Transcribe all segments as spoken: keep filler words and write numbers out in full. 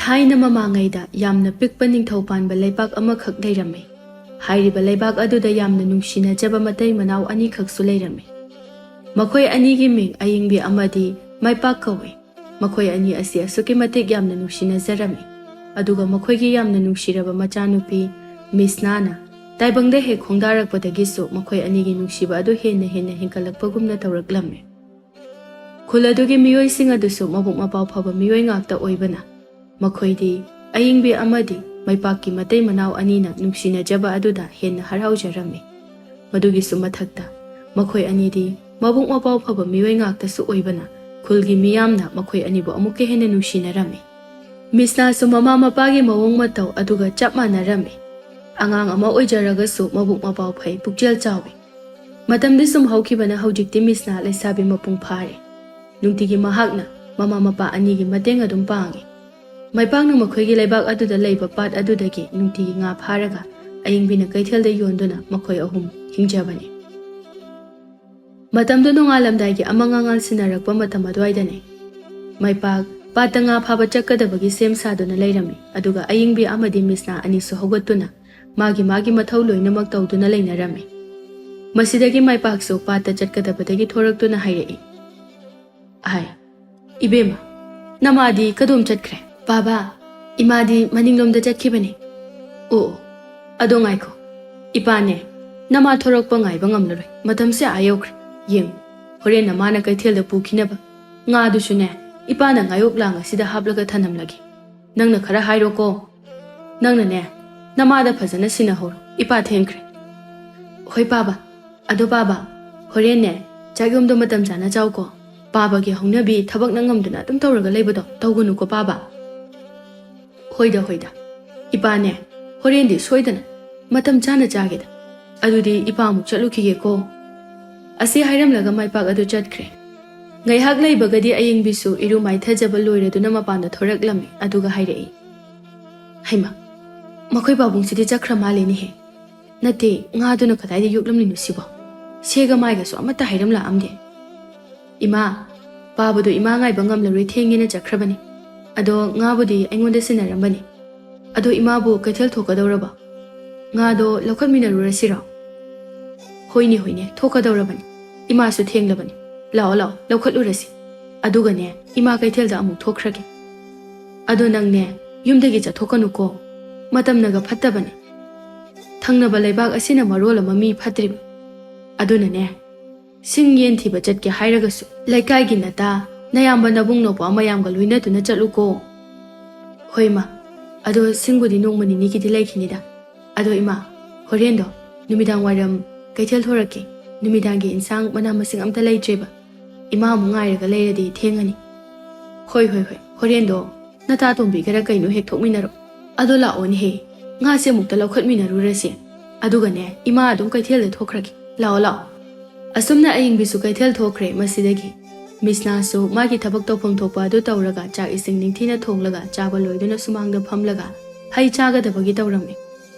ꯊꯥꯏꯅ ꯃꯃꯥꯡꯉꯩꯗ ꯌꯥꯝꯅ ꯄꯤꯛꯄ ꯅꯤꯡꯊꯧ ꯄꯥꯟꯕ ꯂꯩꯕꯥꯛ ꯑꯃꯈꯛ ꯂꯩꯔꯝꯃꯤ꯫ ꯍꯥꯏꯔꯤꯕ ꯂꯩꯕꯥꯛ ꯑꯗꯨꯗ ꯌꯥꯝꯅ ꯅꯨꯡꯁꯤꯅꯖꯕ ꯃꯇꯩ ꯃꯅꯥꯎ ꯑꯅꯤꯈꯛꯁꯨ ꯂꯩꯔꯝꯃꯤ꯫ ꯃꯈꯣꯏ ꯑꯅꯤꯒꯤ ꯃꯤꯡ ꯑꯌꯤꯡꯕꯤ ꯑꯃꯗꯤ ꯃꯥꯏꯄꯥꯛ ꯀꯧꯏ꯫ ꯃꯈꯣꯏ ꯑꯅꯤ ꯑꯁꯤ ꯑꯁꯨꯛꯀꯤ ꯃꯇꯤꯛ ꯌꯥꯝꯅ ꯅꯨꯡꯁꯤꯅꯖꯔꯝꯃꯤ꯫ ꯑꯗꯨꯒ ꯃꯈꯣꯏꯒꯤ ꯌꯥꯝꯅ ꯅꯨꯡꯁꯤꯔꯕ ꯃꯆꯥꯅꯨꯄꯤ ꯃꯤꯁꯅꯥꯅ ꯇꯥꯏꯕꯪꯗ ꯍꯦꯛ ꯈꯣꯡꯗꯥꯔꯛꯄꯗꯒꯤꯁꯨ ꯃꯈꯣꯏ ꯑꯅꯤꯒꯤ ꯅꯨꯡꯁꯤꯕ ꯑꯗꯨ ꯍꯦꯟꯅ ꯍꯦꯟꯅ ꯍꯦꯟꯒꯠꯂꯛꯄꯒꯨꯝꯅ ꯇꯧꯔꯛꯂꯝꯃꯤ꯫ ꯈꯨꯜ ꯑꯗꯨꯒꯤ ꯃꯤꯑꯣꯏꯁꯤꯡ ꯑꯗꯨꯁꯨ ꯃꯕꯨꯛ ꯃꯄꯥꯎ ꯐꯕ ꯃꯤꯑꯣꯏ ꯉꯥꯛꯇ ꯑꯣꯏꯕꯅ, ꯃꯈꯣꯏꯗꯤ ꯑꯌꯤꯡꯕꯤ ꯑꯃꯗꯤ ꯃꯥꯏꯄꯥꯛꯀꯤ ꯃꯇꯩ ꯃꯅꯥꯎ ꯑꯅꯤꯅ ꯅꯨꯡꯁꯤꯅꯖꯕ ꯑꯗꯨꯗ ꯍꯦꯟꯅ ꯍꯔꯥꯎꯖꯔꯝꯃꯤ꯫ ꯃꯗꯨꯒꯤꯁꯨ ꯃꯊꯛꯇ, ꯃꯈꯣꯏ ꯑꯅꯤꯗꯤ ꯃꯕꯨꯛ ꯃꯄꯥꯎ ꯐꯕ ꯃꯤꯑꯣꯏ ꯉꯥꯛꯇꯁꯨ ꯑꯣꯏꯕꯅ, ꯈꯨꯜꯒꯤ ꯃꯤꯌꯥꯝꯅ ꯃꯈꯣꯏ ꯑꯅꯤꯕꯨ ꯑꯃꯨꯛꯀ ꯍꯦꯟꯅ ꯅꯨꯡꯁꯤꯅꯔꯝꯃꯤ꯫ ꯃꯤꯁꯅꯥꯁꯨ ꯃꯃꯥ ꯃꯄꯥꯒꯤ ꯃꯑꯣꯡ ꯃꯇꯧ ꯑꯗꯨꯒ ꯆꯞ ꯃꯥꯟꯅꯔꯝꯃꯤ꯫ ꯑꯉꯥꯡ ꯑꯃ ꯑꯣꯏꯖꯔꯒꯁꯨ ꯃꯕꯨꯛ ꯃꯄꯥꯎ ꯐꯩ, ꯄꯨꯛꯆꯦꯜ ꯆꯥꯎꯏ꯫ ꯃꯇꯝꯗꯤ ꯁꯨꯝ ꯍꯧꯈꯤꯕꯅ ꯍꯧꯖꯤꯛꯇꯤ ꯃꯤꯁꯅꯥ ꯂꯩꯁꯥꯕꯤ ꯃꯄꯨꯡ ꯐꯥꯔꯦ꯫ ꯅꯨꯡꯇꯤꯒꯤ ꯃꯍꯥꯛꯅ ꯃꯃꯥ ꯃꯄꯥ ꯑꯅꯤꯒꯤ ꯃꯇꯦꯡ ꯑꯗꯨꯝ ꯄꯥꯡꯏ꯫ ꯃꯥꯏꯄꯥꯛꯅ ꯃꯈꯣꯏꯒꯤ ꯂꯩꯕꯥꯛ ꯑꯗꯨꯗ ꯂꯩꯕ ꯄꯥꯠ ꯑꯗꯨꯗꯒꯤ ꯅꯨꯡꯇꯤꯒꯤ ꯉꯥ ꯐꯥꯔꯒ ꯑꯌꯤꯡꯕꯤꯅ ꯀꯩꯊꯦꯜꯗ ꯌꯣꯟꯗꯨꯅ ꯃꯈꯣꯏ ꯑꯍꯨꯝ ꯍꯤꯡꯖꯕꯅꯤ꯫ ꯃꯇꯝꯗꯨ ꯅꯣꯡꯉꯥꯜꯂꯝꯗꯥꯏꯒꯤ ꯑꯃ ꯉꯥꯉꯥꯜ ꯁꯤꯟꯅꯔꯛꯄ ꯃꯇꯝ ꯑꯗꯨꯋꯥꯏꯗꯅꯤ꯫ ꯃꯥꯏꯄꯥꯛ ꯄꯥꯠꯇ ꯉꯥ ꯐꯥꯕ ꯆꯠꯀꯗꯕꯒꯤ ꯁꯦꯝ ꯁꯥꯗꯨꯅ ꯂꯩꯔꯝꯃꯤ, ꯑꯗꯨꯒ ꯑꯌꯤꯡꯕꯤ ꯑꯃꯗꯤ ꯃꯤꯁꯅꯥ ꯑꯅꯤꯁꯨ ꯍꯧꯒꯠꯇꯨꯅ ꯃꯥꯒꯤ ꯃꯥꯒꯤ ꯃꯊꯧ ꯂꯣꯏꯅꯃꯛ ꯇꯧꯗꯨꯅ ꯂꯩꯅꯔꯝꯃꯤ꯫ ꯃꯁꯤꯗꯒꯤ ꯃꯥꯏꯄꯥꯛꯁꯨ ꯄꯥꯠꯇ ꯆꯠꯀꯗꯕꯗꯒꯤ ꯊꯣꯔꯛꯇꯨꯅ ꯍꯥꯏꯔꯛꯏ꯫ ꯍꯥꯏ, "ꯏꯕꯦꯝꯃ, ꯅꯃꯥꯗꯤ ꯀꯗꯣꯝ ꯆꯠꯈ꯭ꯔꯦ?" "ꯕꯥꯕꯥ, ꯏꯃꯥꯗꯤ ꯃꯅꯤꯡꯂꯣꯝꯗ ꯆꯠꯈꯤꯕꯅꯦ꯫" "ꯑꯣ, ꯑꯣ, ꯑꯗꯣ ꯉꯥꯏꯈꯣ, ꯏꯄꯥꯅꯦ, ꯅꯃꯥ ꯊꯣꯔꯛꯄ ꯉꯥꯏꯕ ꯉꯝꯂꯔꯣꯏ, ꯃꯇꯝꯁꯦ ꯑꯥ ꯌꯧꯈ꯭ꯔꯦ꯫ ꯌꯦꯡꯉꯨ, ꯍꯣꯔꯦꯟ ꯅꯃꯥꯅ ꯀꯩꯊꯦꯜꯗ ꯄꯨꯈꯤꯅꯕ ꯉꯥꯗꯨꯁꯨꯅꯦ, ꯏꯄꯥꯅ ꯉꯥꯌꯣꯛ ꯂꯥꯡ ꯑꯁꯤꯗ ꯍꯥꯞꯂꯒ ꯊꯅꯝꯂꯒꯦ꯫ ꯅꯪꯅ ꯈꯔ ꯍꯥꯏꯔꯣꯀꯣ꯫ ꯅꯪꯅꯅꯦ, ꯅꯃꯥꯗ ꯐꯖꯅ ꯁꯤꯟꯅꯍꯧꯔꯣ, ꯏꯄꯥ ꯊꯦꯡꯈ꯭ꯔꯦ꯫" "ꯍꯣꯏ ꯄꯥꯕ꯫ ꯑꯗꯣ ꯄꯥꯕ, ꯍꯣꯔꯦꯟꯅꯦ, ꯆꯥꯛ ꯌꯣꯝꯗꯣ ꯃꯇꯝ ꯆꯥꯅ ꯆꯥꯎꯀꯣ꯫ ꯄꯥꯕꯒꯤ ꯍꯧꯅꯕꯤ ꯊꯕꯛꯅ ꯉꯝꯗꯨꯅ ꯑꯗꯨꯝ ꯇꯧꯔꯒ ꯂꯩꯕꯗꯣ ꯇꯧꯒꯅꯨꯀꯣ ꯄꯥꯕ꯫" "ꯍꯣꯏꯗ, ꯍꯣꯏꯗ꯫ ꯏꯄꯥꯅꯦ, ꯍꯣꯔꯦꯟꯗꯤ ꯁꯣꯏꯗꯅ ꯃꯇꯝ ꯆꯥꯅ ꯆꯥꯒꯦꯗ꯫ ꯑꯗꯨꯗꯤ ꯏꯄꯥ ꯑꯃꯨꯛ ꯆꯠꯂꯨꯈꯤꯒꯦꯀꯣ꯫" ꯑꯁꯤ ꯍꯥꯏꯔꯝꯂꯒ ꯃꯥꯏꯄꯥꯛ ꯑꯗꯨ ꯆꯠꯈ꯭ꯔꯦ꯫ ꯉꯥꯏꯍꯥꯛ ꯂꯩꯕꯒꯗꯤ ꯑꯌꯤꯡꯕꯤꯁꯨ ꯏꯔꯨ ꯃꯥꯏꯊꯖꯕ ꯂꯣꯏꯔꯗꯨꯅ ꯃꯄꯥꯟꯗ ꯊꯣꯔꯛꯂꯝꯃꯤ, ꯑꯗꯨꯒ ꯍꯥꯏꯔꯛꯏ, "ꯍꯩꯃꯥ, ꯃꯈꯣꯏ ꯄꯥꯕꯨꯡꯁꯤꯗꯤ ꯆꯠꯈ꯭ꯔ ꯃꯥꯜꯂꯦꯅꯦꯍꯦ꯫ ꯅꯠꯇꯦ, ꯉꯥꯗꯨꯅ ꯀꯗꯥꯏꯗ ꯌꯣꯛꯂꯝꯂꯤꯅꯣ ꯁꯤꯕꯣ? ꯁꯦꯒ ꯃꯥꯏꯒꯁꯨ ꯑꯃꯠꯇ ꯍꯥꯏꯔꯝꯂꯛꯑꯝꯗꯦ꯫ ꯏꯃꯥ, ꯄꯥꯕꯗꯣ ꯏꯃꯥ ꯉꯥꯏꯕ ꯉꯝꯂꯔꯣꯏ, ꯊꯦꯡꯉꯦꯅ ꯆꯠꯈ꯭ꯔꯕꯅꯤ꯫ ꯑꯗꯣ ꯉꯥꯕꯨꯗꯤ ꯑꯩꯉꯣꯟꯗ ꯁꯤꯟꯅꯔꯝꯕꯅꯤ꯫ ꯑꯗꯣ ꯏꯃꯥꯕꯨ ꯀꯩꯊꯦꯜ ꯊꯣꯛꯀꯗꯧꯔꯕ? ꯉꯥꯗꯣ ꯂꯧꯈꯠꯃꯤꯟꯅꯔꯨꯔꯁꯤꯔꯣ? ꯍꯣꯏꯅꯦ, ꯍꯣꯏꯅꯦ, ꯊꯣꯛꯀꯗꯧꯔꯕꯅꯤ꯫ ꯏꯃꯥꯁꯨ ꯊꯦꯡꯂꯕꯅꯤ꯫ ꯂꯥꯛꯑꯣ, ꯂꯥꯛꯑꯣ, ꯂꯧꯈꯠꯂꯨꯔꯁꯤ꯫ ꯑꯗꯨꯒꯅꯦ, ꯏꯃꯥ ꯀꯩꯊꯦꯜꯗ ꯑꯃꯨꯛ ꯊꯣꯛꯈ꯭ꯔꯒꯦ꯫ ꯑꯗꯣ ꯅꯪꯅꯦ, ꯌꯨꯝꯗꯒꯤ ꯆꯠꯊꯣꯛꯀꯅꯨꯀꯣ꯫ ꯃꯇꯝꯅꯒ ꯐꯠꯇꯕꯅꯦ꯫ ꯊꯪꯅꯕ ꯂꯩꯕꯥꯛ ꯑꯁꯤꯅ ꯃꯔꯣꯜ ꯑꯃ ꯃꯤ ꯐꯠꯇ꯭ꯔꯤꯕ꯫ ꯑꯗꯨꯅꯅꯦ, ꯁꯤꯡ ꯌꯦꯟ ꯊꯤꯕ ꯆꯠꯀꯦ ꯍꯥꯏꯔꯒꯁꯨ ꯂꯩꯀꯥꯏꯒꯤ ꯅꯇꯥ, ꯅꯌꯥꯝꯕ ꯅꯕꯨꯡ ꯅꯧꯄꯥ ꯃꯌꯥꯝꯒ ꯂꯣꯏꯅꯗꯨꯅ ꯆꯠꯂꯨꯀꯣ꯫ ꯍꯣꯏ ꯏꯃꯥ, ꯑꯗꯣ ꯁꯤꯡꯕꯨꯗꯤ ꯅꯣꯡꯃ ꯅꯤꯅꯤꯒꯤꯗꯤ ꯂꯩꯈꯤꯅꯤꯗ꯫ ꯑꯗꯣ ꯏꯃꯥ, ꯍꯣꯔꯦꯟꯗꯣ ꯅꯨꯃꯤꯗꯥꯡ ꯋꯥꯏꯔꯝ ꯀꯩꯊꯦꯜ ꯊꯣꯔꯛꯀꯦ꯫ ꯅꯨꯃꯤꯗꯥꯡꯒꯤ ꯏꯟꯁꯥꯡ ꯃꯅꯥ ꯃꯁꯤꯡ ꯑꯝꯇ ꯂꯩꯇ꯭ꯔꯦꯕ꯫ ꯏꯃꯥ ꯑꯃꯨꯛ ꯉꯥꯏꯔꯒ ꯂꯩꯔꯗꯤ ꯊꯦꯡꯉꯅꯤ꯫ ꯍꯣꯏ, ꯍꯣꯏ, ꯍꯣꯏ, ꯍꯣꯔꯦꯟꯗꯣ ꯅꯇꯥ ꯇꯣꯝꯕꯤꯒꯔ ꯀꯩꯅꯣ ꯍꯦꯛ ꯊꯣꯛꯃꯤꯟꯅꯔꯣ꯫ ꯑꯗꯣ ꯂꯥꯛꯑꯣꯅꯦꯍꯦ, ꯉꯥꯁꯦ ꯑꯃꯨꯛꯇ ꯂꯧꯈꯠꯃꯤꯟꯅꯔꯨꯔꯁꯦ꯫ ꯑꯗꯨꯒꯅꯦ, ꯏꯃꯥ ꯑꯗꯨꯝ ꯀꯩꯊꯦꯜꯗ ꯊꯣꯛꯈ꯭ꯔꯒꯦ꯫ ꯂꯥꯛꯑꯣ, ꯂꯥꯛꯑꯣ꯫ ꯑꯁꯨꯝꯅ ꯑꯌꯤꯡꯕꯤꯁꯨ ꯀꯩꯊꯦꯜ ꯊꯣꯛꯈ꯭ꯔꯦ꯫ ꯃꯁꯤꯗꯒꯤ ꯃꯤꯁꯅꯥꯁꯨ ꯃꯥꯒꯤ ꯊꯕꯛ ꯇꯧꯐꯝ ꯊꯣꯛꯄ ꯑꯗꯨ ꯇꯧꯔꯒ ꯆꯥꯛ ꯏꯁꯤꯡ ꯅꯤꯡꯊꯤꯅ ꯊꯣꯡꯂꯒ ꯆꯥꯕ ꯂꯣꯏꯗꯨꯅ ꯁꯨꯃꯥꯡꯗ ꯐꯝꯂꯒ ꯍꯩ ꯆꯥꯒꯗꯕꯒꯤ ꯇꯧꯔꯝꯃꯤ꯫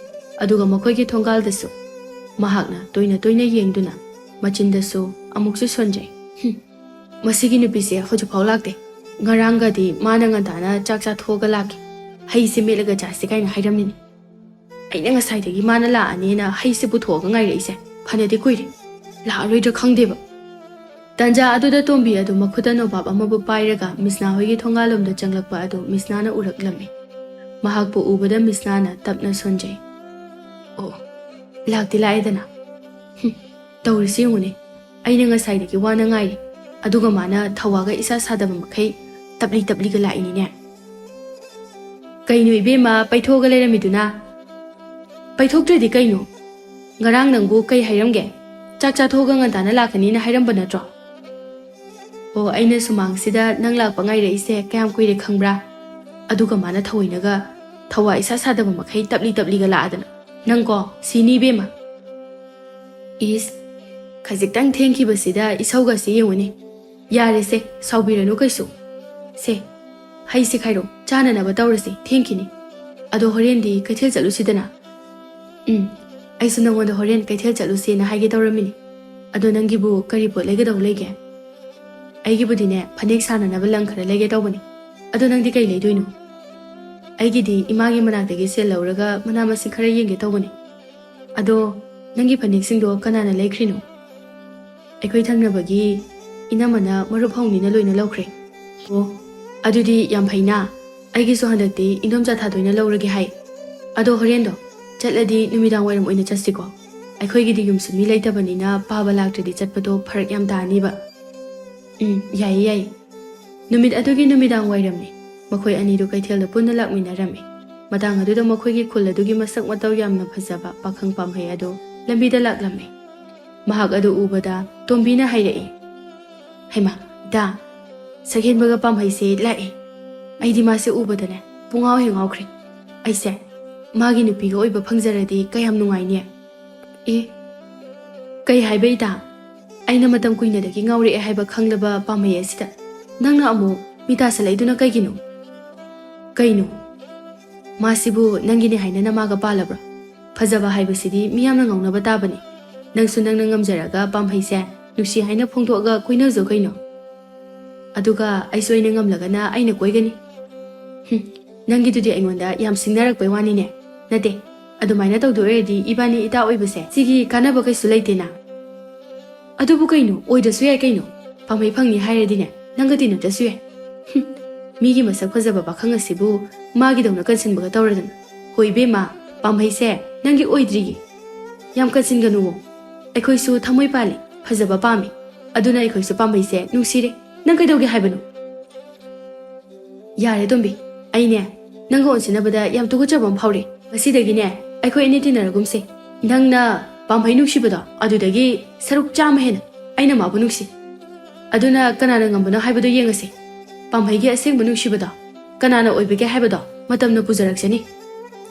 ꯑꯗꯨꯒ ꯃꯈꯣꯏꯒꯤ ꯊꯣꯡꯒꯥꯜꯗꯁꯨ ꯃꯍꯥꯛꯅ ꯇꯣꯏꯅ ꯇꯣꯏꯅ ꯌꯦꯡꯗꯨꯅ ꯃꯆꯤꯟꯗꯁꯨ ꯑꯃꯨꯛꯁꯨ ꯁꯣꯟꯖꯩ꯫ "ꯍꯨꯝ, ꯃꯁꯤꯒꯤ ꯅꯨꯄꯤꯁꯦ ꯍꯧꯖꯤꯛꯐꯥꯎ ꯂꯥꯛꯇꯦ꯫ ꯉꯔꯥꯡꯒꯗꯤ ꯃꯥꯅ ꯉꯟꯇꯥꯅ ꯆꯥꯛ ꯆꯥꯊꯣꯛꯑꯒ ꯂꯥꯛꯀꯦ, ꯍꯩꯁꯦ ꯃꯦꯠꯂꯒ ꯆꯥꯁꯤ ꯀꯥꯏꯅ ꯍꯥꯏꯔꯝꯃꯤꯅꯤ꯫ ꯑꯩꯅ ꯉꯁꯥꯏꯗꯒꯤ ꯃꯥꯅ ꯂꯥꯛꯑꯅꯤꯅ ꯍꯩꯁꯦ ꯄꯨꯊꯣꯛꯑꯒ ꯉꯥꯏꯔꯛꯏꯁꯦ꯫ ꯐꯅꯗꯤ ꯀꯨꯏꯔꯦ꯫ ꯂꯥꯛꯑꯔꯣꯏꯗ꯭ꯔꯥ ꯈꯪꯗꯦꯕ"꯫ ꯇꯟꯖꯥ ꯑꯗꯨꯗ ꯇꯣꯝꯕꯤ ꯑꯗꯨ ꯃꯈꯨꯠꯇ ꯅꯣꯕꯥꯞ ꯑꯃꯕꯨ ꯄꯥꯏꯔꯒ ꯃꯤꯁꯅꯥ ꯍꯣꯏꯒꯤ ꯊꯣꯡꯒꯥꯜꯂꯣꯝꯗ ꯆꯪꯂꯛꯄ ꯑꯗꯨ ꯃꯤꯁꯅꯥꯅ ꯎꯔꯛꯂꯝꯃꯤ꯫ ꯃꯍꯥꯛꯄꯨ ꯎꯕꯗ ꯃꯤꯁꯅꯥꯅ ꯇꯞꯅ ꯁꯣꯟꯖꯩ꯫ "ꯑꯣ, ꯂꯥꯛꯇꯤ ꯂꯥꯛꯑꯦꯗꯅ꯫ ꯍꯨꯝ, ꯇꯧꯔꯤꯁꯤ ꯌꯦꯡꯉꯨꯅꯦ꯫ ꯑꯩꯅ ꯉꯁꯥꯏꯗꯒꯤ ꯋꯥꯅ ꯉꯥꯏꯔꯤ꯫ ꯑꯗꯨꯒ ꯃꯥꯅ ꯊꯧꯋꯥꯒ ꯏꯁꯥ ꯁꯥꯗꯕ ꯃꯈꯩ ꯇꯞꯂꯤ ꯇꯞꯂꯤꯒ ꯂꯥꯛꯏꯅꯤꯅꯦ꯫ ꯀꯩꯅꯣ ꯏꯕꯦꯝꯃ, ꯄꯩꯊꯣꯛꯑꯒ ꯂꯩꯔꯝꯃꯤꯗꯨꯅ?" "ꯄꯩꯊꯣꯛꯇ꯭ꯔꯗꯤ ꯀꯩꯅꯣ? ꯉꯔꯥꯡ ꯅꯪꯕꯨ ꯀꯩ ꯍꯥꯏꯔꯝꯒꯦ? ꯆꯥꯛ ꯆꯥꯊꯣꯛꯑꯒ ꯉꯟꯇꯥꯅ ꯂꯥꯛꯀꯅꯤꯅ ꯍꯥꯏꯔꯝꯕ ꯅꯠꯇ꯭ꯔꯣ?" "ꯑꯣ, ꯑꯩꯅ ꯁꯨꯃꯥꯡꯁꯤꯗ ꯅꯪ ꯂꯥꯛꯄ ꯉꯥꯏꯔꯛꯏꯁꯦ ꯀꯌꯥꯝ ꯀꯨꯏꯔꯦ ꯈꯪꯕ꯭ꯔꯥ? ꯑꯗꯨꯒ ꯃꯥꯅ ꯊꯑꯣꯏꯅꯒ ꯊꯧꯋꯥ ꯏꯁꯥ ꯁꯥꯗꯕ ꯃꯈꯩ ꯇꯞꯂꯤ ꯇꯞꯂꯤꯒ ꯂꯥꯛꯑꯗꯅ꯫ ꯅꯪꯀꯣ, ꯁꯤꯅꯤ ꯏꯕꯦꯝꯃ꯫" "ꯏꯁ, ꯈꯖꯤꯛꯇꯪ ꯊꯦꯡꯈꯤꯕꯁꯤꯗ ꯏꯁꯧꯒꯁꯤ ꯌꯦꯡꯉꯨꯅꯦ꯫ ꯌꯥꯔꯦꯁꯦ, ꯁꯥꯎꯕꯤꯔꯅꯨ ꯀꯩꯁꯨ꯫ ꯁꯦ, ꯍꯩꯁꯦ ꯈꯥꯏꯔꯣ, ꯆꯥꯅꯅꯕ ꯇꯧꯔꯁꯦ, ꯊꯦꯡꯈꯤꯅꯤ꯫ ꯑꯗꯣ ꯍꯣꯔꯦꯟꯗꯤ ꯀꯩꯊꯦꯜ ꯆꯠꯂꯨꯁꯤꯗꯅ?" "ꯎꯝ, ꯑꯩꯁꯨ ꯅꯉꯣꯟꯗ ꯍꯣꯔꯦꯟ ꯀꯩꯊꯦꯜ ꯆꯠꯂꯨꯁꯦꯅ ꯍꯥꯏꯒꯦ ꯇꯧꯔꯝꯃꯤꯅꯤ꯫ ꯑꯗꯣ ꯅꯪꯒꯤꯕꯨ ꯀꯔꯤ ꯄꯣꯠ ꯂꯩꯒꯗꯧ ꯂꯩꯒꯦ?" "ꯑꯩꯒꯤꯕꯨꯗꯤꯅꯦ, ꯐꯅꯦꯛ ꯁꯥꯅꯅꯕ ꯂꯪ ꯈꯔ ꯂꯩꯒꯦ ꯇꯧꯕꯅꯤ꯫ ꯑꯗꯣ ꯅꯪꯗꯤ ꯀꯩ ꯂꯩꯗꯣꯏꯅꯣ? ꯑꯩꯒꯤꯗꯤ ꯏꯃꯥꯒꯤ ꯃꯅꯥꯛꯇꯒꯤ ꯁꯦꯜ ꯂꯧꯔꯒ ꯃꯅꯥ ꯃꯁꯤꯡ ꯈꯔ ꯌꯦꯡꯒꯦ ꯇꯧꯕꯅꯦ꯫ ꯑꯗꯣ ꯅꯪꯒꯤ ꯐꯅꯦꯛꯁꯤꯡꯗꯣ ꯀꯅꯥꯅ ꯂꯩꯈ꯭ꯔꯤꯅꯣ? ꯑꯩꯈꯣꯏ ꯊꯪꯅꯕꯒꯤ ꯏꯅꯝꯃꯅ ꯃꯔꯨꯞ ꯍꯧꯅꯤꯅ ꯂꯣꯏꯅ ꯂꯧꯈ꯭ꯔꯦ꯫ ꯑꯣ, ꯑꯗꯨꯗꯤ ꯌꯥꯝ ꯐꯩꯅ꯫ ꯑꯩꯒꯤꯁꯨ ꯍꯟꯗꯛꯇꯤ ꯏꯟꯗꯣꯝꯆꯥ ꯊꯥꯗꯣꯏꯅ ꯂꯧꯔꯒꯦ ꯍꯥꯏ꯫ ꯑꯗꯣ ꯍꯣꯔꯦꯟꯗꯣ ꯆꯠꯂꯗꯤ ꯅꯨꯃꯤꯗꯥꯡ ꯋꯥꯏꯔꯝ ꯑꯣꯏꯅ ꯆꯠꯁꯤꯀꯣ꯫ ꯑꯩꯈꯣꯏꯒꯤꯗꯤ ꯌꯨꯝꯁꯨ ꯃꯤ ꯂꯩꯇꯕꯅꯤꯅ ꯄꯥꯕ ꯂꯥꯛꯇ꯭ꯔꯗꯤ ꯆꯠꯄꯗꯣ ꯐꯔꯛ ꯌꯥꯝ ꯇꯥꯅꯤꯕ꯫ ꯎꯝ, ꯌꯥꯏꯌꯦ, ꯌꯥꯏꯌꯦ꯫ ꯅꯨꯃꯤꯠ ꯑꯗꯨꯒꯤ ꯅꯨꯃꯤꯗꯥꯡ ꯋꯥꯏꯔꯝꯅꯤ꯫ ꯃꯈꯣꯏ ꯑꯅꯤꯗꯨ ꯀꯩꯊꯦꯜꯗ ꯄꯨꯟꯅ ꯂꯥꯛꯃꯤꯟꯅꯔꯝꯃꯤ꯫ ꯃꯇꯥꯡ ꯑꯗꯨꯗ ꯃꯈꯣꯏꯒꯤ ꯈꯨꯜ ꯑꯗꯨꯒꯤ ꯃꯁꯛ ꯃꯇꯧ ꯌꯥꯝꯅ ꯐꯖꯕ ꯄꯥꯈꯪ ꯄꯥꯝꯍꯩ ꯑꯗꯨ ꯂꯝꯕꯤꯗ ꯂꯥꯛꯂꯝꯃꯤ꯫ ꯃꯍꯥꯛ ꯑꯗꯨ ꯎꯕꯗ ꯇꯣꯝꯕꯤꯅ ꯍꯥꯏꯔꯛꯏ, "ꯍꯩꯃꯥ, ꯏꯇꯥ, ꯁꯛꯍꯦꯟꯕꯒ ꯄꯥꯝꯍꯩꯁꯦ ꯂꯥꯛꯑꯦ꯫ ꯑꯩꯗꯤ ꯃꯥꯁꯦ ꯎꯕꯗꯅꯦ ꯄꯨꯡꯉꯥꯎ ꯍꯦꯛ ꯉꯥꯎꯈ꯭ꯔꯦ꯫ ꯑꯩꯁꯦ ꯃꯥꯒꯤ ꯅꯨꯄꯤꯒ ꯑꯣꯏꯕ ꯐꯪꯖꯔꯗꯤ ꯀꯌꯥꯝ ꯅꯨꯡꯉꯥꯏꯅꯤ꯫" "ꯑꯦ, ꯀꯩ ꯍꯥꯏꯕ ꯏꯇꯥ? ꯑꯩꯅ ꯃꯇꯝ ꯀꯨꯏꯅꯗꯒꯤ ꯉꯥꯎꯔꯛꯑꯦ ꯍꯥꯏꯕ ꯈꯪꯂꯕ ꯄꯥꯝꯍꯩ ꯑꯁꯤꯗ ꯅꯪꯅ ꯑꯃꯨꯛ ꯃꯤ ꯇꯥꯁꯜꯂꯛꯏꯗꯨꯅ ꯀꯩꯒꯤꯅꯣ? ꯀꯩꯅꯣ? ꯃꯥꯁꯤꯕꯨ ꯅꯪꯒꯤꯅꯦ ꯍꯥꯏꯅ ꯅꯃꯥꯒ ꯄꯥꯜꯂꯕ꯭ꯔꯣ? ꯐꯖꯕ ꯍꯥꯏꯕꯁꯤꯗꯤ ꯃꯤꯌꯥꯝꯅ ꯉꯥꯎꯅꯕ ꯇꯥꯕꯅꯤ꯫ ꯅꯪꯁꯨ ꯅꯪꯅ ꯉꯝꯖꯔꯒ ꯄꯥꯝꯍꯩꯁꯦ ꯅꯨꯡꯁꯤ ꯍꯥꯏꯅ ꯐꯣꯡꯗꯣꯛꯑꯒ ꯀꯣꯏꯅꯖꯧ ꯀꯩꯅꯣ꯫ ꯑꯗꯨꯒ ꯑꯩꯁꯨ ꯑꯩꯅ ꯉꯝꯂꯒꯅ ꯑꯩꯅ ꯀꯣꯏꯒꯅꯤ꯫" "ꯍꯨꯝ, ꯅꯪꯒꯤꯗꯨꯗꯤ ꯑꯩꯉꯣꯟꯗ ꯌꯥꯝ ꯁꯤꯡꯅꯔꯛꯄꯩ ꯋꯥꯅꯤꯅꯦ꯫ ꯅꯠꯇꯦ, ꯑꯗꯨꯃꯥꯏꯅ ꯇꯧꯗꯣꯏ ꯑꯣꯏꯔꯗꯤ ꯏꯕꯥꯅꯤ ꯏꯇꯥ ꯑꯣꯏꯕꯁꯦ ꯁꯤꯒꯤ ꯀꯥꯟꯅꯕ ꯀꯩꯁꯨ ꯂꯩꯇꯦꯅ꯫" "ꯑꯗꯨꯕꯨ ꯀꯩꯅꯣ, ꯑꯣꯏꯗ꯭ꯔꯁꯨ ꯌꯥꯏ ꯀꯩꯅꯣ꯫ ꯄꯥꯝꯍꯩ ꯐꯪꯅꯤ ꯍꯥꯏꯔꯗꯤꯅꯦ, ꯅꯪꯒ ꯇꯤꯟꯅꯗ꯭ꯔꯁꯨ ꯌꯥꯏ꯫" "ꯍꯨꯝ, ꯃꯤꯒꯤ ꯃꯁꯛ ꯐꯖꯕ ꯄꯥꯈꯪ ꯑꯁꯤꯕꯨ ꯃꯥꯒꯤꯗꯧꯅ ꯀꯟꯁꯤꯟꯕꯒ ꯇꯧꯔꯗꯅ꯫ ꯍꯣꯏ ꯏꯕꯦꯝꯃ, ꯄꯥꯝꯍꯩꯁꯦ ꯅꯪꯒꯤ ꯑꯣꯏꯗ꯭ꯔꯤꯌꯦ꯫ ꯌꯥꯝ ꯀꯟꯁꯤꯟꯒꯅꯨꯋꯣ꯫ ꯑꯩꯈꯣꯏꯁꯨ ꯊꯃꯣꯏ ꯄꯥꯜꯂꯤ, ꯐꯖꯕ ꯄꯥꯝꯃꯤ꯫ ꯑꯗꯨꯅ ꯑꯩꯈꯣꯏꯁꯨ ꯄꯥꯝꯍꯩꯁꯦ ꯅꯨꯡꯁꯤꯔꯦ꯫ ꯅꯪ ꯀꯩꯗꯧꯒꯦ ꯍꯥꯏꯕꯅꯣ?" "ꯌꯥꯔꯦ ꯇꯣꯝꯕꯤ, ꯑꯩꯅꯦ ꯅꯪꯒ ꯑꯣꯟꯁꯤꯟꯅꯕꯗ ꯌꯥꯝ ꯇꯨꯀꯠꯆꯕ ꯑꯃ ꯐꯥꯎꯔꯦ꯫ ꯉꯁꯤꯗꯒꯤꯅꯦ ꯑꯩꯈꯣꯏ ꯑꯅꯤ ꯇꯤꯟꯅꯔꯒꯨꯝꯁꯦ꯫ ꯅꯪꯅ ꯄꯥꯝꯍꯩ ꯅꯨꯡꯁꯤꯕꯗꯣ ꯑꯗꯨꯗꯒꯤ ꯁꯔꯨꯛ ꯆꯥꯝꯃ ꯍꯦꯟꯅ ꯑꯩꯅ ꯃꯥꯕꯨ ꯅꯨꯡꯁꯤ꯫ ꯑꯗꯨꯅ ꯀꯅꯥꯅ ꯉꯝꯕꯅꯣ ꯍꯥꯏꯕꯗꯣ ꯌꯦꯡꯉꯁꯦ꯫ ꯄꯥꯝꯍꯩꯒꯤ ꯑꯁꯦꯡꯕ ꯅꯨꯡꯁꯤꯕꯗꯣ ꯀꯅꯥꯅ ꯑꯣꯏꯕꯒꯦ ꯍꯥꯏꯕꯗꯣ ꯃꯇꯝꯅ ꯄꯨꯖꯔꯛꯆꯅꯤ꯫"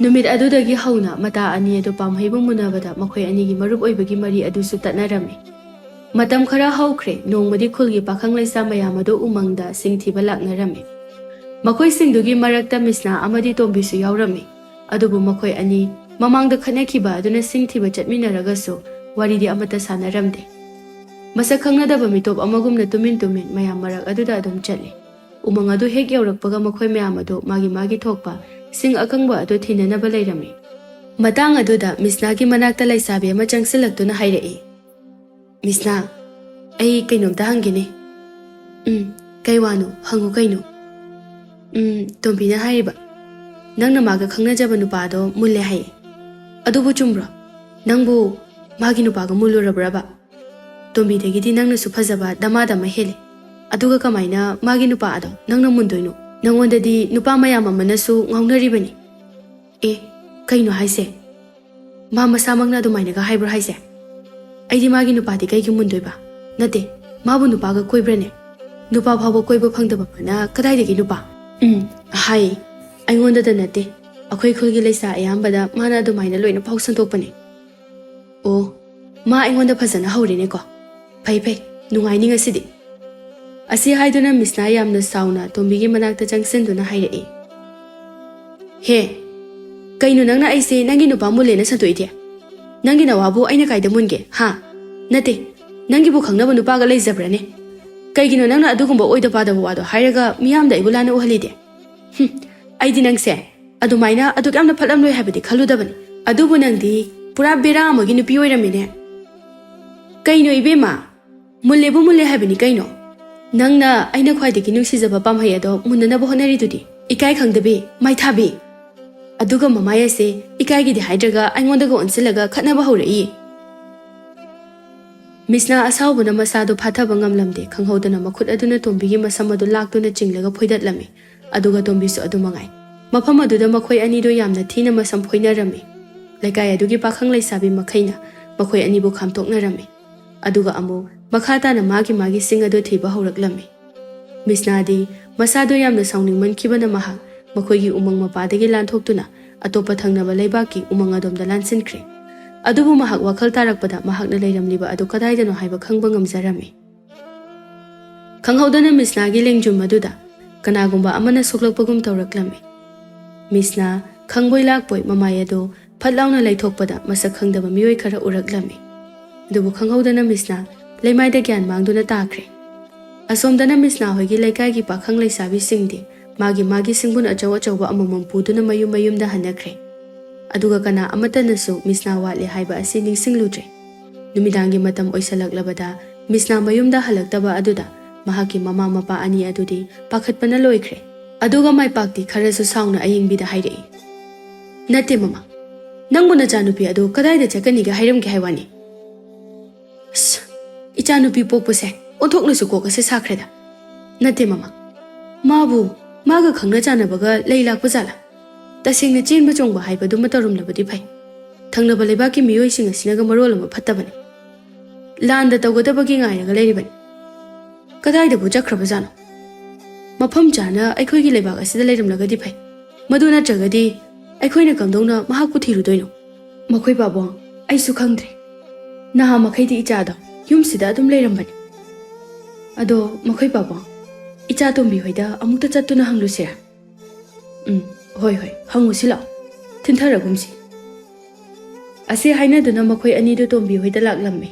ꯅꯨꯃꯤꯠ ꯑꯗꯨꯗꯒꯤ ꯍꯧꯅ ꯃꯇꯥ ꯑꯅꯤ ꯑꯗꯨ ꯄꯥꯝꯍꯩꯕꯨ ꯃꯨꯟꯅꯕꯗ ꯃꯈꯣꯏ ꯑꯅꯤꯒꯤ ꯃꯔꯨꯞ ꯑꯣꯏꯕꯒꯤ ꯃꯔꯤ ꯑꯗꯨꯁꯨ ꯇꯠꯅꯔꯝꯃꯤ꯫ ꯃꯇꯝ ꯈꯔ ꯍꯧꯈ꯭ꯔꯦ, ꯅꯣꯡꯃꯗꯤ ꯈꯨꯜꯒꯤ ꯄꯥꯈꯪ ꯂꯩꯁꯥ ꯃꯌꯥꯝ ꯑꯗꯨ ꯎꯃꯪꯗ ꯁꯤꯡ ꯊꯤꯕ ꯂꯥꯛꯅꯔꯝꯃꯤ꯫ ꯃꯈꯣꯏꯁꯤꯡꯗꯨꯒꯤ ꯃꯔꯛꯇ ꯃꯤꯁꯅꯥ ꯑꯃꯗꯤ ꯇꯣꯝꯕꯤꯁꯨ ꯌꯥꯎꯔꯝꯃꯤ꯫ ꯑꯗꯨꯕꯨ ꯃꯈꯣꯏ ꯑꯅꯤ ꯃꯃꯥꯡꯗ ꯈꯠꯅꯈꯤꯕ ꯑꯗꯨꯅ ꯁꯤꯡ ꯊꯤꯕ ꯆꯠꯃꯤꯟꯅꯔꯒꯁꯨ ꯋꯥꯔꯤꯗꯤ ꯑꯃꯠꯇ ꯁꯥꯟꯅꯔꯝꯗꯦ꯫ ꯃꯁꯛ ꯈꯪꯅꯗꯕ ꯃꯤꯇꯣꯞ ꯑꯃꯒꯨꯝꯅ ꯇꯨꯃꯤꯟ ꯇꯨꯃꯤꯟ ꯃꯌꯥꯝ ꯃꯔꯛ ꯑꯗꯨꯗ ꯑꯗꯨꯝ ꯆꯠꯂꯤ꯫ ꯎꯃꯪ ꯑꯗꯨ ꯍꯦꯛ ꯌꯧꯔꯛꯄꯒ ꯃꯈꯣꯏ ꯃꯌꯥꯝ ꯑꯗꯨ ꯃꯥꯒꯤ ꯃꯥꯒꯤ ꯊꯣꯛꯄ ꯁꯤꯡ ꯑꯀꯪꯕ ꯑꯗꯨ ꯊꯤꯅꯅꯕ ꯂꯩꯔꯝꯃꯤ꯫ ꯃꯇꯥꯡ ꯑꯗꯨꯗ ꯃꯤꯁꯅꯥꯒꯤ ꯃꯅꯥꯛꯇ ꯂꯩꯁꯥꯕꯤ ꯑꯃ ꯆꯪꯁꯤꯜꯂꯛꯇꯨꯅ ꯍꯥꯏꯔꯛꯏ, "ꯃꯤꯁꯅꯥ, ꯑꯩ ꯀꯩꯅꯣꯝꯇ ꯍꯪꯒꯦꯅꯦ꯫" "ꯎꯝ, ꯀꯩ ꯋꯥꯅꯣ? ꯍꯪꯉꯨ ꯀꯩꯅꯣ꯫" "ꯎꯝ, ꯇꯣꯝꯕꯤꯅ ꯍꯥꯏꯔꯤꯕ, ꯅꯪꯅ ꯃꯥꯒ ꯈꯪꯅꯖꯕ ꯅꯨꯄꯥꯗꯣ ꯃꯨꯜꯂꯦ ꯍꯥꯏꯌꯦ꯫ ꯑꯗꯨꯕꯨ ꯆꯨꯝꯕ꯭ꯔꯣ? ꯅꯪꯕꯨ ꯃꯥꯒꯤ ꯅꯨꯄꯥꯒ ꯃꯨꯜꯂꯨꯔꯕ꯭ꯔꯕ? ꯇꯣꯝꯕꯤꯗꯒꯤꯗꯤ ꯅꯪꯅꯁꯨ ꯐꯖꯕ ꯗꯃꯥꯗꯝ ꯑꯃ ꯍꯦꯜꯂꯦ꯫ ꯑꯗꯨꯒ ꯀꯃꯥꯏꯅ ꯃꯥꯒꯤ ꯅꯨꯄꯥ ꯑꯗꯣ ꯅꯪꯅ ꯃꯨꯟꯗꯣꯏꯅꯣ? ꯅꯪꯉꯣꯟꯗꯗꯤ ꯅꯨꯄꯥ ꯃꯌꯥꯝ ꯑꯃꯅꯁꯨ ꯉꯥꯎꯅꯔꯤꯕꯅꯤ꯫" "ꯑꯦ, ꯀꯩꯅꯣ ꯍꯥꯏꯁꯦ? ꯃꯥ ꯃꯁꯥꯃꯛꯅ ꯑꯗꯨꯃꯥꯏꯅꯒ ꯍꯥꯏꯕ꯭ꯔꯣ ꯍꯥꯏꯁꯦ? ꯑꯩꯗꯤ ꯃꯥꯒꯤ ꯅꯨꯄꯥꯗꯤ ꯀꯩꯒꯤ ꯃꯨꯟꯗꯣꯏꯕ? ꯅꯠꯇꯦ, ꯃꯥꯕꯨ ꯅꯨꯄꯥꯒ ꯀꯣꯏꯕ꯭ꯔꯅꯦ? ꯅꯨꯄꯥ ꯐꯥꯎꯕ ꯀꯣꯏꯕ ꯐꯪꯗꯕ ꯃꯥꯅ ꯀꯗꯥꯏꯗꯒꯤ ꯅꯨꯄꯥ?" "ꯎꯝ, ꯍꯥꯏ, ꯑꯩꯉꯣꯟꯗꯗ ꯅꯠꯇꯦ, ꯑꯩꯈꯣꯏ ꯈꯨꯜꯒꯤ ꯂꯩꯁꯥ ꯑꯌꯥꯝꯕꯗ ꯃꯥꯅ ꯑꯗꯨꯃꯥꯏꯅ ꯂꯣꯏꯅ ꯄꯥꯎ ꯁꯟꯗꯣꯛꯄꯅꯦ꯫" "ꯑꯣ, ꯃꯥ ꯑꯩꯉꯣꯟꯗ ꯐꯖꯅ ꯍꯧꯔꯦꯅꯦꯀꯣ꯫ ꯐꯩ ꯐꯩ, ꯅꯨꯡꯉꯥꯏꯅꯤ ꯉꯁꯤꯗꯤ꯫" ꯑꯁꯤ ꯍꯥꯏꯗꯨꯅ ꯃꯤꯁꯅꯥ ꯌꯥꯝꯅ ꯁꯥꯎꯅ ꯇꯣꯝꯕꯤꯒꯤ ꯃꯅꯥꯛꯇ ꯆꯪꯁꯤꯟꯗꯨꯅ ꯍꯥꯏꯔꯛꯏ, "ꯍꯦ, ꯀꯩꯅꯣ ꯅꯪꯅ ꯑꯩꯁꯦ ꯅꯪꯒꯤ ꯅꯨꯄꯥ ꯃꯨꯜꯂꯦꯅ ꯁꯟꯗꯣꯛꯏꯗꯤ? ꯅꯪꯒꯤ ꯅꯋꯥꯕꯨ ꯑꯩꯅ ꯀꯥꯏꯗ ꯃꯨꯟꯒꯦ, ꯍꯥ? ꯅꯠꯇꯦ, ꯅꯪꯒꯤꯕꯨ ꯈꯪꯅꯕ ꯅꯨꯄꯥꯒ ꯂꯩꯖꯕ꯭ꯔꯅꯦ? ꯀꯩꯒꯤꯅꯣ ꯅꯪꯅ ꯑꯗꯨꯒꯨꯝꯕ ꯑꯣꯏꯗ ꯄꯥꯗꯕ ꯋꯥꯗꯣ ꯍꯥꯏꯔꯒ ꯃꯤꯌꯥꯝꯗ ꯑꯩꯕꯨ ꯂꯥꯟꯅ ꯎꯍꯜꯂꯤꯗꯤ? ꯍꯨꯝ, ꯑꯩꯗꯤ ꯅꯪꯁꯦ ꯑꯗꯨꯃꯥꯏꯅ ꯑꯗꯨꯛ ꯌꯥꯝꯅ ꯐꯠꯂꯝꯂꯣꯏ ꯍꯥꯏꯕꯗꯤ ꯈꯜꯂꯨꯗꯕꯅꯤ꯫ ꯑꯗꯨꯕꯨ ꯅꯪꯗꯤ ꯄꯨꯔꯥ ꯕꯦꯔꯥ ꯑꯃꯒꯤ ꯅꯨꯄꯤ ꯑꯣꯏꯔꯝꯃꯤꯅꯦ꯫ ꯀꯩꯅꯣ ꯏꯕꯦꯝꯃ, ꯃꯨꯜꯂꯦꯕꯨ ꯃꯨꯜꯂꯦ ꯍꯥꯏꯕꯅꯤ ꯀꯩꯅꯣ? ꯅꯪꯅ ꯑꯩꯅ ꯈ꯭ꯋꯥꯏꯗꯒꯤ ꯅꯨꯡꯁꯤꯖꯕ ꯄꯥꯝꯍꯩ ꯑꯗꯣ ꯃꯨꯟꯅꯅꯕ ꯍꯣꯠꯅꯔꯤꯗꯨꯗꯤ꯫ ꯏꯀꯥꯏ ꯈꯪꯗꯕꯤ, ꯃꯥꯏꯊꯥꯕꯤ꯫ ꯑꯗꯨꯒ ꯃꯃꯥꯏ ꯑꯁꯦ ꯏꯀꯥꯏꯒꯤꯗꯤ ꯍꯥꯏꯗ꯭ꯔꯒ ꯑꯩꯉꯣꯟꯗꯒ ꯑꯣꯟꯁꯤꯜꯂꯒ ꯈꯠꯅꯕ ꯍꯧꯔꯛꯏ꯫" ꯃꯤꯁꯅꯥ ꯑꯁꯥꯎꯕꯅ ꯃꯁꯥꯗꯣ ꯐꯥꯊꯕ ꯉꯝꯂꯝꯗꯦ꯫ ꯈꯪꯍꯧꯗꯅ ꯃꯈꯨꯠ ꯑꯗꯨꯅ ꯇꯣꯝꯕꯤꯒꯤ ꯃꯁꯝ ꯑꯗꯨ ꯂꯥꯛꯇꯨꯅ ꯆꯤꯡꯂꯒ ꯐꯣꯏꯗꯠꯂꯝꯃꯤ꯫ ꯑꯗꯨꯒ ꯇꯣꯝꯕꯤꯁꯨ ꯑꯗꯨ ꯃꯉꯥꯏ꯫ ꯃꯐꯝ ꯑꯗꯨꯗ ꯃꯈꯣꯏ ꯑꯅꯤꯗꯣ ꯌꯥꯝꯅ ꯊꯤꯅ ꯃꯁꯝ ꯐꯣꯏꯅꯔꯝꯃꯤ꯫ ꯂꯩꯀꯥꯏ ꯑꯗꯨꯒꯤ ꯄꯥꯈꯪ ꯂꯩꯁꯥꯕꯤ ꯃꯈꯩꯅ ꯃꯈꯣꯏ ꯑꯅꯤꯕꯨ ꯈꯥꯝꯇꯣꯛꯅꯔꯝꯃꯤ꯫ ꯑꯗꯨꯒ ꯑꯃꯨꯛ ꯃꯈꯥ ꯇꯥꯅ ꯃꯥꯒꯤ ꯃꯥꯒꯤ ꯁꯤꯡ ꯑꯗꯨ ꯊꯤꯕ ꯍꯧꯔꯛꯂꯝꯃꯤ꯫ ꯃꯤꯁꯅꯥꯗꯤ ꯃꯁꯥꯗꯣ ꯌꯥꯝꯅ ꯁꯥꯎꯅꯤꯡꯃꯟꯈꯤꯕꯅ ꯃꯍꯥꯛ ꯃꯈꯣꯏꯒꯤ ꯎꯃꯪ ꯃꯄꯥꯗꯒꯤ ꯂꯥꯟꯊꯣꯛꯇꯨꯅ ꯑꯇꯣꯞꯄ ꯊꯪꯅꯕ ꯂꯩꯕꯥꯛꯀꯤ ꯎꯃꯪ ꯑꯗꯣꯝꯗ ꯂꯥꯟꯁꯤꯟꯈ꯭ꯔꯦ꯫ ꯑꯗꯨꯕꯨ ꯃꯍꯥꯛ ꯋꯥꯈꯜ ꯇꯥꯔꯛꯄꯗ ꯃꯍꯥꯛꯅ ꯂꯩꯔꯝꯂꯤꯕ ꯑꯗꯨ ꯀꯗꯥꯏꯗꯅꯣ ꯍꯥꯏꯕ ꯈꯪꯕ ꯉꯝꯖꯔꯝꯃꯤ꯫ ꯈꯪꯍꯧꯗꯅ ꯃꯤꯁꯅꯥꯒꯤ ꯂꯦꯡꯖꯨꯝ ꯑꯗꯨꯗ ꯀꯅꯥꯒꯨꯝꯕ ꯑꯃꯅ ꯁꯣꯛꯂꯛꯄꯒꯨꯝ ꯇꯧꯔꯛꯂꯝꯃꯤ꯫ ꯃꯤꯁꯅꯥ ꯈꯪꯕꯣꯏ ꯂꯥꯛꯄꯣꯏ ꯃꯃꯥꯏ ꯑꯗꯨ ꯐꯠ ꯂꯥꯎꯅ ꯂꯩꯊꯣꯛꯄꯗ ꯃꯁꯛ ꯈꯪꯗꯕ ꯃꯤꯑꯣꯏ ꯈꯔ ꯎꯔꯛꯂꯝꯃꯤ꯫ ꯑꯗꯨꯕꯨ ꯈꯪꯍꯧꯗꯅ ꯃꯤꯁꯅꯥ ꯂꯩꯃꯥꯏꯗ ꯒ꯭ꯌꯥꯟ ꯃꯥꯡꯗꯨꯅ ꯇꯥꯈ꯭ꯔꯦ꯫ ꯑꯁꯣꯝꯗꯅ ꯃꯤꯁꯅꯥ ꯍꯣꯏꯒꯤ ꯂꯩꯀꯥꯏꯒꯤ ꯄꯥꯈꯪ ꯂꯩꯁꯥꯕꯤꯁꯤꯡꯗꯤ ꯃꯥꯒꯤ ꯃꯥꯒꯤ ꯁꯤꯡꯕꯨꯟ ꯑꯆꯧ ꯑꯆꯧꯕ ꯑꯃꯃꯝ ꯄꯨꯗꯨꯅ ꯃꯌꯨꯝ ꯃꯌꯨꯝꯗ ꯍꯟꯅꯈ꯭ꯔꯦ꯫ ꯑꯗꯨꯒ ꯀꯅꯥ ꯑꯃꯠꯇꯅꯁꯨ ꯃꯤꯁꯅꯥ ꯋꯥꯠꯂꯦ ꯍꯥꯏꯕ ꯑꯁꯤ ꯅꯤꯡꯁꯤꯡꯂꯨꯗ꯭ꯔꯦ꯫ ꯅꯨꯃꯤꯗꯥꯡꯒꯤ ꯃꯇꯝ ꯑꯣꯏꯁꯜꯂꯛꯂꯕꯗ ꯃꯤꯁꯅꯥ ꯃꯌꯨꯝꯗ ꯍꯜꯂꯛꯇꯕ ꯑꯗꯨꯗ ꯃꯍꯥꯛꯀꯤ ꯃꯃꯥ ꯃꯄꯥ ꯑꯅꯤ ꯑꯗꯨꯗꯤ ꯄꯥꯈꯠꯄꯅ ꯂꯣꯏꯈ꯭ꯔꯦ꯫ ꯑꯗꯨꯒ ꯃꯥꯏꯄꯥꯛꯇꯤ ꯈꯔꯁꯨ ꯁꯥꯎꯅ ꯑꯌꯤꯡꯕꯤꯗ ꯍꯥꯏꯔꯛꯏ, "ꯅꯠꯇꯦ ꯃꯃꯥ, ꯅꯪꯕꯨ ꯅꯆꯥꯅꯨꯄꯤ ꯑꯗꯨ ꯀꯗꯥꯏꯗ ꯆꯠꯀꯅꯤꯒ ꯍꯥꯏꯔꯝꯒꯦ ꯍꯥꯏ ꯋꯥꯅꯤ?" ꯑꯁ, ꯏꯆꯥꯅꯨꯄꯤ ꯄꯣꯛꯄꯁꯦ ꯑꯣꯟꯊꯣꯛꯅꯁꯨ ꯀꯣꯛ ꯑꯁꯦ ꯁꯥꯈ꯭ꯔꯦꯗ꯫ ꯅꯠꯇꯦ ꯃꯃꯥ, ꯃꯥꯕꯨ ꯃꯥꯒ ꯈꯪꯅ ꯆꯥꯟꯅꯕꯒ ꯂꯩ ꯂꯥꯛꯄ ꯖꯥꯠꯂꯥ? ꯇꯁꯦꯡꯅ ꯆꯦꯟꯕ ꯆꯣꯡꯕ ꯍꯥꯏꯕꯗꯨꯃ ꯇꯧꯔꯝꯂꯕꯗꯤ ꯐꯩ꯫ ꯊꯪꯅꯕ ꯂꯩꯕꯥꯛꯀꯤ ꯃꯤꯑꯣꯏꯁꯤꯡ ꯑꯁꯤꯅꯒ ꯃꯔꯣꯜ ꯑꯃ ꯐꯠꯇꯕꯅꯤ꯫ ꯂꯥꯟꯗ ꯇꯧꯒꯗꯕꯒꯤ ꯉꯥꯏꯔꯒ ꯂꯩꯔꯤꯕꯅꯤ꯫ ꯀꯗꯥꯏꯗꯕꯨ ꯆꯠꯈ꯭ꯔꯕꯖꯥꯠꯅꯣ? ꯃꯐꯝ ꯆꯥꯅ ꯑꯩꯈꯣꯏꯒꯤ ꯂꯩꯕꯥꯛ ꯑꯁꯤꯗ ꯂꯩꯔꯝꯂꯒꯗꯤ ꯐꯩ꯫ ꯃꯗꯨ ꯅꯠꯇ꯭ꯔꯒꯗꯤ ꯑꯩꯈꯣꯏꯅ ꯀꯝꯗꯧꯅ ꯃꯍꯥꯛꯄꯨ ꯊꯤꯔꯨꯗꯣꯏꯅꯣ? ꯃꯈꯣꯏ ꯄꯥꯕꯨꯡ, ꯑꯩꯁꯨ ꯈꯪꯗ꯭ꯔꯦ꯫ ꯅꯍꯥ ꯃꯈꯩꯗꯤ ꯏꯆꯥꯗꯣ ꯌꯨꯝꯁꯤꯗ ꯑꯗꯨꯝ ꯂꯩꯔꯝꯕꯅꯤ꯫ ꯑꯗꯣ ꯃꯈꯣꯏ ꯄꯥꯕꯨꯡ, ꯏꯆꯥ ꯇꯣꯝꯕꯤ ꯍꯣꯏꯗ ꯑꯃꯨꯛꯇ ꯆꯠꯇꯨꯅ ꯍꯪꯂꯨꯁꯤꯔꯥ? ꯎꯝ, ꯍꯣꯏ, ꯍꯣꯏ, ꯍꯪꯉꯨꯁꯤ ꯂꯥꯛꯑꯣ꯫ ꯊꯤꯟꯊꯔꯒꯨꯝꯁꯤ꯫ ꯑꯁꯤ ꯍꯥꯏꯅꯗꯨꯅ ꯃꯈꯣꯏ ꯑꯅꯤꯗꯨ ꯇꯣꯝꯕꯤ ꯍꯣꯏꯗ ꯂꯥꯛꯂꯝꯃꯤ꯫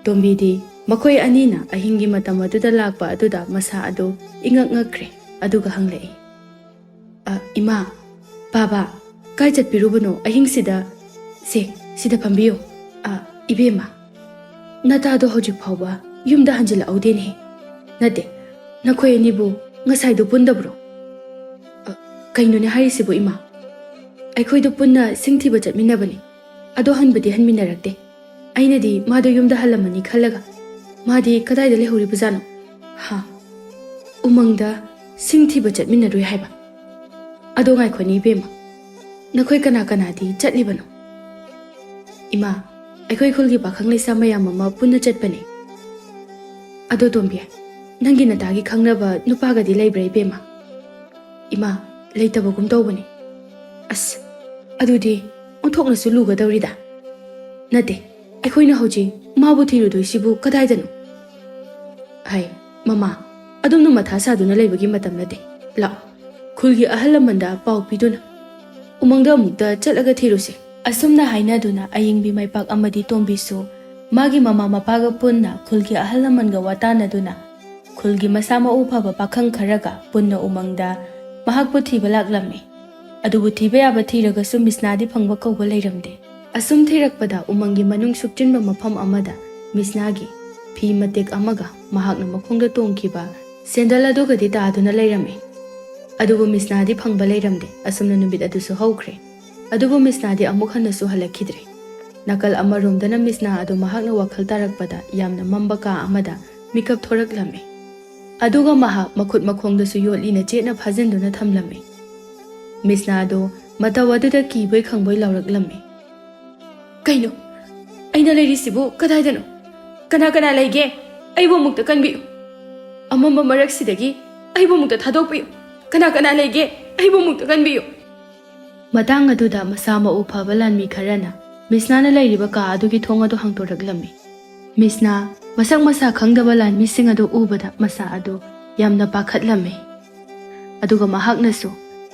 ꯇꯣꯝꯕꯤꯗꯤ ꯃꯈꯣꯏ ꯑꯅꯤꯅ ꯑꯍꯤꯡꯒꯤ ꯃꯇꯝ ꯑꯗꯨꯗ ꯂꯥꯛꯄ ꯑꯗꯨꯗ ꯃꯁꯥ ꯑꯗꯨ ꯏꯉꯛ ꯉꯛꯈ꯭ꯔꯦ, ꯑꯗꯨꯒ ꯍꯪꯂꯛꯏ, "ꯑ, ꯏꯃꯥ, ꯕꯥꯕꯥ, ꯀꯥꯏ ꯆꯠꯄꯤꯔꯨꯕꯅꯣ ꯑꯍꯤꯡꯁꯤꯗ? ꯁꯦ, ꯁꯤꯗ ꯐꯝꯕꯤꯌꯨ꯫ ꯑ, ꯏꯕꯦꯝꯃ, ꯅꯇꯥꯗꯣ ꯍꯧꯖꯤꯛ ꯐꯥꯎꯕ ꯌꯨꯝꯗ ꯍꯟꯖꯤꯜꯂꯛꯍꯧꯗꯦꯅꯦ꯫ ꯅꯠꯇꯦ, ꯅꯈꯣꯏ ꯑꯅꯤꯕꯨ ꯉꯁꯥꯏꯗꯣ ꯄꯨꯟꯗꯕ꯭ꯔꯣ?" "ꯑ, ꯀꯩꯅꯣꯅꯦ ꯍꯥꯏꯔꯤꯁꯤꯕꯨ, ꯏꯃꯥ? ꯑꯩꯈꯣꯏꯗꯣ ꯄꯨꯟꯅ ꯁꯤꯡ ꯊꯤꯕ ꯆꯠꯃꯤꯟꯅꯕꯅꯤ꯫ ꯑꯗꯣ ꯍꯟꯕꯗꯤ ꯍꯟꯃꯤꯟꯅꯔꯛꯇꯦ꯫ ꯑꯩꯅꯗꯤ ꯃꯥꯗꯣ ꯌꯨꯝꯗ ꯍꯜꯂꯝꯃꯅꯤ ꯈꯜꯂꯒ, ꯃꯥꯗꯤ ꯀꯗꯥꯏꯗ ꯂꯩꯍꯧꯔꯤꯕꯖꯥꯠꯅꯣ?" "ꯍꯥ? ꯎꯃꯪꯗ ꯁꯤꯡ ꯊꯤꯕ ꯆꯠꯃꯤꯟꯅꯔꯨꯏ ꯍꯥꯏꯕ? ꯑꯗꯣ ꯉꯥꯏꯈꯣꯅꯦ ꯏꯕꯦꯝꯃ, ꯅꯈꯣꯏ ꯀꯅꯥ ꯀꯅꯥꯗꯤ ꯆꯠꯂꯤꯕꯅꯣ?" "ꯏꯃꯥ, ꯑꯩꯈꯣꯏ ꯈꯨꯜꯒꯤ ꯄꯥꯈꯪ ꯂꯩꯁꯥ ꯃꯌꯥꯝ ꯑꯃ ꯄꯨꯟꯅ ꯆꯠꯄꯅꯦ꯫ ꯑꯗꯣ ꯇꯣꯝꯕꯤ, ꯅꯪꯒꯤ ꯅꯇꯥꯒꯤ ꯈꯪꯅꯕ ꯅꯨꯄꯥꯒꯗꯤ ꯂꯩꯕ꯭ꯔꯥ ꯏꯕꯦꯝꯃ?" "ꯏꯃꯥ, ꯂꯩꯇꯕꯒꯨꯝ ꯇꯧꯕꯅꯦ꯫" "ꯑꯁ, ꯑꯗꯨꯗꯤ ꯑꯣꯟꯊꯣꯛꯅꯁꯨ ꯂꯨꯒꯗꯧꯔꯤꯗ꯫ ꯅꯠꯇꯦ, ꯑꯩꯈꯣꯏꯅ ꯍꯧꯖꯤꯛ ꯃꯥꯕꯨ ꯊꯤꯔꯨꯗꯣꯏꯁꯤꯕꯨ ꯀꯗꯥꯏꯗꯅꯣ?" "ꯍꯥꯏ, ꯃꯃꯥ, ꯑꯗꯨꯝꯅ ꯃꯊꯥ ꯁꯥꯗꯨꯅ ꯂꯩꯕꯒꯤ ꯃꯇꯝ ꯅꯠꯇꯦ꯫ ꯂꯥꯛꯑꯣ, ꯈꯨꯜꯒꯤ ꯑꯍꯜ ꯂꯃꯟꯗ ꯄꯥꯎ ꯄꯤꯗꯨꯅ ꯎꯃꯪꯗ ꯑꯃꯨꯛꯇ ꯆꯠꯂꯒ ꯊꯤꯔꯨꯁꯤ꯫" ꯑꯁꯨꯝꯅ ꯍꯥꯏꯅꯗꯨꯅ ꯑꯌꯤꯡꯕꯤ ꯃꯥꯏꯄꯥꯛ ꯑꯃꯗꯤ ꯇꯣꯝꯕꯤꯁꯨ ꯃꯥꯒꯤ ꯃꯃꯥ ꯃꯄꯥꯒ ꯄꯨꯟꯅ ꯈꯨꯜꯒꯤ ꯑꯍꯜ ꯂꯃꯟꯒ ꯋꯥꯇꯥꯅꯗꯨꯅ ꯈꯨꯜꯒꯤ ꯃꯁꯥ ꯃꯎ ꯐꯕ ꯄꯥꯈꯪ ꯈꯔꯒ ꯄꯨꯟꯅ ꯎꯃꯪꯗ ꯃꯍꯥꯛꯄꯨ ꯊꯤꯕ ꯂꯥꯛꯂꯝꯃꯤ꯫ ꯑꯗꯨꯕꯨ ꯊꯤꯕ ꯌꯥꯕ ꯊꯤꯔꯒꯁꯨ ꯃꯤꯁꯅꯥꯗꯤ ꯐꯪꯕ ꯀꯧꯕ ꯂꯩꯔꯝꯗꯦ꯫ ꯑꯁꯨꯝ ꯊꯤꯔꯛꯄꯗ ꯎꯃꯪꯒꯤ ꯃꯅꯨꯡ ꯁꯨꯞꯆꯤꯟꯕ ꯃꯐꯝ ꯑꯃꯗ ꯃꯤꯁꯅꯥꯒꯤ ꯐꯤ ꯃꯇꯦꯛ ꯑꯃꯒ ꯃꯍꯥꯛꯅ ꯃꯈꯣꯡꯗ ꯇꯣꯡꯈꯤꯕ ꯁꯦꯟꯗꯜ ꯑꯗꯨꯒꯗꯤ ꯇꯥꯗꯨꯅ ꯂꯩꯔꯝꯃꯤ꯫ ꯑꯗꯨꯕꯨ ꯃꯤꯁꯅꯥꯗꯤ ꯐꯪꯕ ꯂꯩꯔꯝꯗꯦ꯫ ꯑꯁꯨꯝꯅ ꯅꯨꯃꯤꯠ ꯑꯗꯨꯁꯨ ꯍꯧꯈ꯭ꯔꯦ꯫ ꯑꯗꯨꯕꯨ ꯃꯤꯁꯅꯥꯗꯤ ꯑꯃꯨꯛ ꯍꯟꯅꯁꯨ ꯍꯜꯂꯛꯈꯤꯗ꯭ꯔꯦ꯫ ꯅꯥꯀꯜ ꯑꯃꯔꯣꯝꯗꯅ ꯃꯤꯁꯅꯥ ꯑꯗꯨ ꯃꯍꯥꯛꯅ ꯋꯥꯈꯜ ꯇꯥꯔꯛꯄꯗ ꯌꯥꯝꯅ ꯃꯝꯕ ꯀꯥ ꯑꯃꯗ ꯃꯤꯀꯞ ꯊꯣꯔꯛꯂꯝꯃꯤ꯫ ꯑꯗꯨꯒ ꯃꯍꯥꯛ ꯃꯈꯨꯠ ꯃꯈꯣꯡꯗꯁꯨ ꯌꯣꯠꯂꯤꯅ ꯆꯦꯠꯅ ꯐꯥꯖꯤꯟꯗꯨꯅ ꯊꯝꯂꯝꯃꯤ꯫ ꯃꯤꯁꯅꯥ ꯑꯗꯨ ꯃꯇꯧ ꯑꯗꯨꯗ ꯀꯤꯕꯣꯏ ꯈꯪꯕꯣꯏ ꯂꯥꯎꯔꯛꯂꯝꯃꯤ꯫ "ꯀꯩꯅꯣ? ꯑꯩꯅ ꯂꯩꯔꯤꯁꯤꯕꯨ ꯀꯗꯥꯏꯗꯅꯣ? ꯀꯅꯥ ꯀꯅꯥ ꯂꯩꯒꯦ? ꯑꯩꯕꯨ ꯑꯃꯨꯛꯇ ꯀꯟꯕꯤꯌꯨ꯫ ꯑꯃꯝꯕ ꯃꯔꯛꯁꯤꯗꯒꯤ ꯑꯩꯕꯨ ꯑꯃꯨꯛꯇ ꯊꯥꯗꯣꯛꯄꯤꯌꯨ꯫ ꯀꯅꯥ ꯀꯅꯥ ꯂꯩꯒꯦ? ꯑꯩꯕꯨ ꯑꯃꯨꯛꯇ ꯀꯟꯕꯤꯌꯨ꯫" ꯃꯇꯥꯡ ꯑꯗꯨꯗ ꯃꯁꯥ ꯃꯎ ꯐꯕ ꯂꯥꯟꯃꯤ ꯈꯔꯅ ꯃꯤꯁꯅꯥꯅ ꯂꯩꯔꯤꯕ ꯀꯥ ꯑꯗꯨꯒꯤ ꯊꯣꯡ ꯑꯗꯨ ꯍꯥꯡꯗꯣꯔꯛꯂꯝꯃꯤ꯫ ꯃꯤꯁꯅꯥ ꯃꯁꯛ ꯃꯁꯥ ꯈꯪꯗꯕ ꯂꯥꯟꯃꯤꯁꯤꯡ ꯑꯗꯨ ꯎꯕꯗ ꯃꯁꯥ ꯑꯗꯨ ꯌꯥꯝꯅ ꯄꯥꯈꯠꯂꯝꯃꯤ꯫ ꯑꯗꯨꯒ ꯃꯍꯥꯛꯅꯁꯨ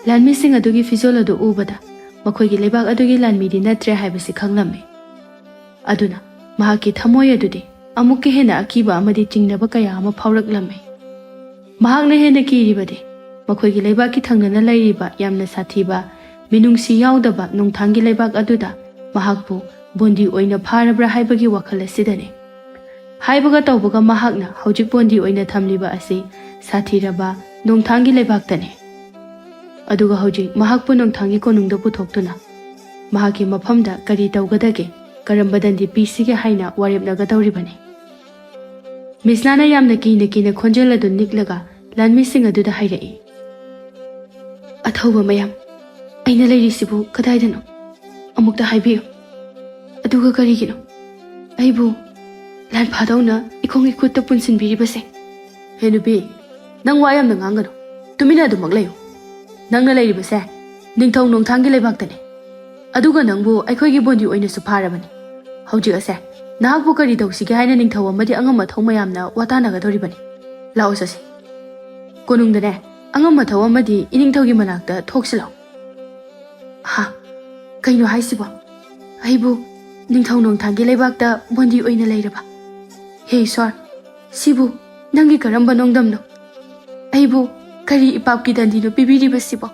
ꯂꯥꯟꯃꯤꯁꯤꯡ ꯑꯗꯨꯒꯤ ꯐꯤꯖꯣꯜ ꯑꯗꯨ ꯎꯕꯗ ꯃꯈꯣꯏꯒꯤ ꯂꯩꯕꯥꯛ ꯑꯗꯨꯒꯤ ꯂꯥꯟꯃꯤꯗꯤ ꯅꯠꯇ꯭ꯔꯦ ꯍꯥꯏꯕꯁꯤ ꯈꯪꯂꯝꯃꯤ꯫ ꯑꯗꯨꯅ ꯃꯍꯥꯛꯀꯤ ꯊꯃꯣꯏ ꯑꯗꯨꯗꯤ ꯑꯃꯨꯛꯀ ꯍꯦꯟꯅ ꯑꯀꯤꯕ ꯑꯃꯗꯤ ꯆꯤꯡꯅꯕ ꯀꯌꯥ ꯑꯃ ꯐꯥꯎꯔꯛꯂꯝꯃꯤ꯫ ꯃꯍꯥꯛꯅ ꯍꯦꯟꯅ ꯀꯤꯔꯤꯕꯗꯤ ꯃꯈꯣꯏꯒꯤ ꯂꯩꯕꯥꯛꯀꯤ ꯊꯪꯅꯅ ꯂꯩꯔꯤꯕ ꯌꯥꯝꯅ ꯁꯥꯊꯤꯕ ꯃꯤꯅꯨꯡꯁꯤ ꯌꯥꯎꯗꯕ ꯅꯣꯡꯊꯥꯡꯒꯤ ꯂꯩꯕꯥꯛ ꯑꯗꯨꯗ ꯃꯍꯥꯛꯄꯨ ꯕꯣꯟꯗꯤ ꯑꯣꯏꯅ ꯐꯥꯔꯕ꯭ꯔꯥ ꯍꯥꯏꯕꯒꯤ ꯋꯥꯈꯜ ꯑꯁꯤꯗꯅꯤ꯫ ꯍꯥꯏꯕꯒ ꯇꯧꯕꯒ ꯃꯍꯥꯛꯅ ꯍꯧꯖꯤꯛ ꯕꯣꯟꯗꯤ ꯑꯣꯏꯅ ꯊꯝꯂꯤꯕ ꯑꯁꯤ ꯁꯥꯊꯤꯔꯕ ꯅꯣꯡꯊꯥꯡꯒꯤ ꯂꯩꯕꯥꯛꯇꯅꯤ꯫ ꯑꯗꯨꯒ ꯍꯧꯖꯤꯛ ꯃꯍꯥꯛꯄꯨ ꯅꯣꯡꯊꯥꯡꯒꯤ ꯀꯣꯅꯨꯡꯗ ꯄꯨꯊꯣꯛꯇꯨꯅ ꯃꯍꯥꯛꯀꯤ ꯃꯐꯝꯗ ꯀꯔꯤ ꯇꯧꯒꯗꯒꯦ, ꯀꯔꯝꯕ ꯗꯟꯗꯤ ꯄꯤꯁꯤꯒꯦ ꯍꯥꯏꯅ ꯋꯥꯔꯦꯞꯅꯒꯗꯧꯔꯤꯕꯅꯤ꯫ ꯃꯤꯁꯅꯥꯅ ꯌꯥꯝꯅ ꯀꯤꯅ ꯀꯤꯅ ꯈꯣꯟꯖꯦꯜ ꯑꯗꯨ ꯅꯤꯛꯂꯒ ꯂꯥꯟꯃꯤꯁꯤꯡ ꯑꯗꯨꯗ ꯍꯥꯏꯔꯛꯏ, "ꯑꯊꯧꯕ ꯃꯌꯥꯝ, ꯑꯩꯅ ꯂꯩꯔꯤꯁꯤꯕꯨ ꯀꯗꯥꯏꯗꯅꯣ? ꯑꯃꯨꯛꯇ ꯍꯥꯏꯕꯤꯌꯨ꯫ ꯑꯗꯨꯒ ꯀꯔꯤꯒꯤꯅꯣ ꯑꯩꯕꯨ ꯂꯥꯟꯐꯥꯗꯧꯅ ꯏꯈꯣꯡ ꯏꯈꯨꯠꯇ ꯄꯨꯟꯁꯤꯟꯕꯤꯔꯤꯕꯁꯦ?" "ꯍꯦ ꯅꯨꯄꯤ, ꯅꯪ ꯋꯥ ꯌꯥꯝꯅ ꯉꯥꯡꯒꯅꯨ꯫ ꯇꯨꯃꯤꯟꯅ ꯑꯗꯨꯃꯛ ꯂꯩꯌꯨ꯫ ꯅꯪꯅ ꯂꯩꯔꯤꯕꯁꯦ ꯅꯤꯡꯊꯧ ꯅꯣꯡꯊꯥꯡꯒꯤ ꯂꯩꯕꯥꯛꯇꯅꯤ꯫ ꯑꯗꯨꯒ ꯅꯪꯕꯨ ꯑꯩꯈꯣꯏꯒꯤ ꯕꯣꯟꯗꯤ ꯑꯣꯏꯅꯁꯨ ꯐꯥꯔꯕꯅꯤ꯫ ꯍꯧꯖꯤꯛ ꯑꯁꯦ ꯅꯍꯥꯛꯄꯨ ꯀꯔꯤ ꯇꯧꯁꯤꯒꯦ ꯍꯥꯏꯅ ꯅꯤꯡꯊꯧ ꯑꯃꯗꯤ ꯑꯉꯝ ꯑꯊꯧ ꯃꯌꯥꯝꯅ ꯋꯥ ꯇꯥꯅꯒꯗꯧꯔꯤꯕꯅꯤ꯫ ꯂꯥꯛꯑꯣ ꯆꯠꯁꯤ꯫ ꯀꯣꯅꯨꯡꯗꯅꯦ ꯑꯉꯝ ꯑꯊꯧ ꯑꯃꯗꯤ ꯏꯅꯤꯡꯊꯧꯒꯤ ꯃꯅꯥꯛꯇ ꯊꯣꯛꯁꯤ ꯂꯥꯛꯑꯣ꯫" "ꯍꯥ? ꯀꯩꯅꯣ ꯍꯥꯏꯁꯤꯕꯣ? ꯑꯩꯕꯨ ꯅꯤꯡꯊꯧ ꯅꯣꯡꯊꯥꯡꯒꯤ ꯂꯩꯕꯥꯛꯇ ꯕꯣꯟꯗꯤ ꯑꯣꯏꯅ ꯂꯩꯔꯕ? ꯍꯦ ꯏꯁ꯭ꯋꯔ, ꯁꯤꯕꯨ "ꯅꯪꯒꯤ ꯀꯔꯝꯕ ꯅꯣꯡꯗꯝꯅꯣ? ꯑꯩꯕꯨ ꯀꯔꯤ ꯏꯄꯥꯞꯀꯤ ꯗꯟꯗꯤꯅꯣ ꯄꯤꯕꯤꯔꯤꯕꯁꯤꯕꯣ?"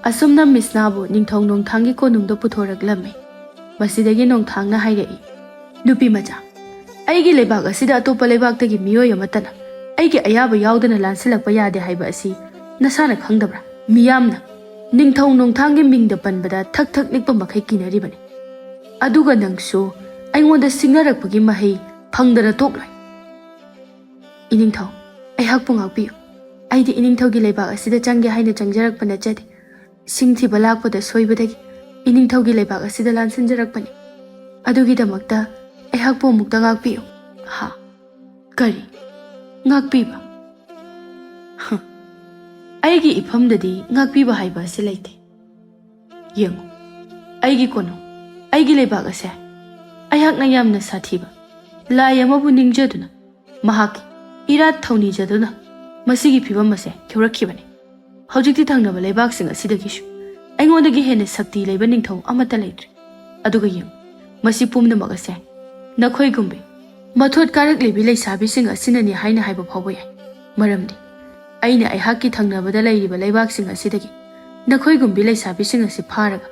ꯑꯁꯨꯝꯅ ꯃꯤꯁꯅꯥꯕꯨ ꯅꯤꯡꯊꯧ ꯅꯣꯡꯊꯥꯡꯒꯤ ꯀꯣꯅꯨꯡꯗ ꯄꯨꯊꯣꯔꯛꯂꯝꯃꯤ꯫ ꯃꯁꯤꯗꯒꯤ ꯅꯣꯡꯊꯥꯡꯅ ꯍꯥꯏꯔꯛꯏ, "ꯅꯨꯄꯤ ꯃꯆꯥ, ꯑꯩꯒꯤ ꯂꯩꯕꯥꯛ ꯑꯁꯤꯗ ꯑꯇꯣꯞꯄ ꯂꯩꯕꯥꯛꯇꯒꯤ ꯃꯤꯑꯣꯏ ꯑꯃꯠꯇꯅ ꯑꯩꯒꯤ ꯑꯌꯥꯕ ꯌꯥꯎꯗꯅ ꯂꯥꯟꯁꯤꯜꯂꯛꯄ ꯌꯥꯗꯦ ꯍꯥꯏꯕ ꯑꯁꯤ ꯅꯁꯥꯅ ꯈꯪꯗꯕ꯭ꯔꯥ? ꯃꯤꯌꯥꯝꯅ ꯅꯤꯡꯊꯧ ꯅꯣꯡꯊꯥꯡꯒꯤ ꯃꯤꯡꯗ ꯄꯟꯕꯗ ꯊꯛ ꯊꯛ ꯅꯤꯛꯄ ꯃꯈꯩ ꯀꯤꯅꯔꯤꯕꯅꯤ꯫ ꯑꯗꯨꯒ ꯅꯪꯁꯨ ꯑꯩꯉꯣꯟꯗ ꯁꯤꯡꯅꯔꯛꯄꯒꯤ ꯃꯍꯩ ꯐꯪꯗꯅ ꯇꯣꯛꯂꯣꯏ꯫" "ꯏꯅꯤꯡꯊꯧ, ꯑꯩꯍꯥꯛꯄꯨ ꯉꯥꯛꯄꯤꯌꯨ꯫ ꯑꯩꯗꯤ ꯏꯅꯤꯡꯊꯧꯒꯤ ꯂꯩꯕꯥꯛ ꯑꯁꯤꯗ ꯆꯪꯒꯦ ꯍꯥꯏꯅ ꯆꯪꯖꯔꯛꯄ ꯅꯠꯆꯗꯦ꯫ ꯁꯤꯡ ꯊꯤꯕ ꯂꯥꯛꯄꯗ ꯁꯣꯏꯕꯗꯒꯤ ꯏꯅꯤꯡꯊꯧꯒꯤ ꯂꯩꯕꯥꯛ ꯑꯁꯤꯗ ꯂꯥꯟꯁꯤꯟꯖꯔꯛꯄꯅꯤ꯫ ꯑꯗꯨꯒꯤꯗꯃꯛꯇ ꯑꯩꯍꯥꯛꯄꯨ ꯑꯃꯨꯛꯇ ꯉꯥꯛꯄꯤꯌꯨ꯫" "ꯍꯥ? ꯀꯔꯤ? ꯉꯥꯛꯄꯤꯕ? ꯍ, ꯑꯩꯒꯤ ꯏꯐꯝꯗꯗꯤ ꯉꯥꯛꯄꯤꯕ ꯍꯥꯏꯕ ꯑꯁꯤ ꯂꯩꯇꯦ꯫ ꯌꯦꯡꯉꯨ, ꯑꯩꯒꯤ ꯀꯣꯅꯨꯡ, ꯑꯩꯒꯤ ꯂꯩꯕꯥꯛ ꯑꯁꯦ ꯑꯩꯍꯥꯛꯅ ꯌꯥꯝꯅ ꯁꯥꯊꯤꯕ ꯂꯥꯏ ꯑꯃꯕꯨ ꯅꯤꯡꯖꯗꯨꯅ ꯃꯍꯥꯛꯀꯤ ꯏꯔꯥꯠ ꯊꯧꯅꯤꯖꯗꯨꯅ ꯃꯁꯤꯒꯤ ꯐꯤꯕꯝ ꯑꯁꯦ ꯌꯧꯔꯛꯈꯤꯕꯅꯤ꯫ ꯍꯧꯖꯤꯛꯇꯤ ꯊꯪꯅꯕ ꯂꯩꯕꯥꯛꯁꯤꯡ ꯑꯁꯤꯗꯒꯤꯁꯨ ꯑꯩꯉꯣꯟꯗꯒꯤ ꯍꯦꯟꯅ ꯁꯛꯇꯤ ꯂꯩꯕ ꯅꯤꯡꯊꯧ ꯑꯃꯠꯇ ꯂꯩꯇ꯭ꯔꯦ꯫ ꯑꯗꯨꯒ ꯌꯦꯡꯉꯨ, ꯃꯁꯤ ꯄꯨꯝꯅꯃꯛ ꯑꯁꯦ ꯅꯈꯣꯏꯒꯨꯝꯕꯤ ꯃꯊꯣꯠ ꯀꯥꯔꯛꯂꯤꯕꯤ ꯂꯩꯁꯥꯕꯤꯁꯤꯡ ꯑꯁꯤꯅꯅꯤ ꯍꯥꯏꯅ ꯍꯥꯏꯕ ꯐꯥꯎꯕ ꯌꯥꯏ꯫ ꯃꯔꯝꯗꯤ ꯑꯩꯅ ꯑꯩꯍꯥꯛꯀꯤ ꯊꯪꯅꯕꯗ ꯂꯩꯔꯤꯕ ꯂꯩꯕꯥꯛꯁꯤꯡ ꯑꯁꯤꯗꯒꯤ ꯅꯈꯣꯏꯒꯨꯝꯕꯤ ꯂꯩꯁꯥꯕꯤꯁꯤꯡ ꯑꯁꯤ ꯐꯥꯔꯒ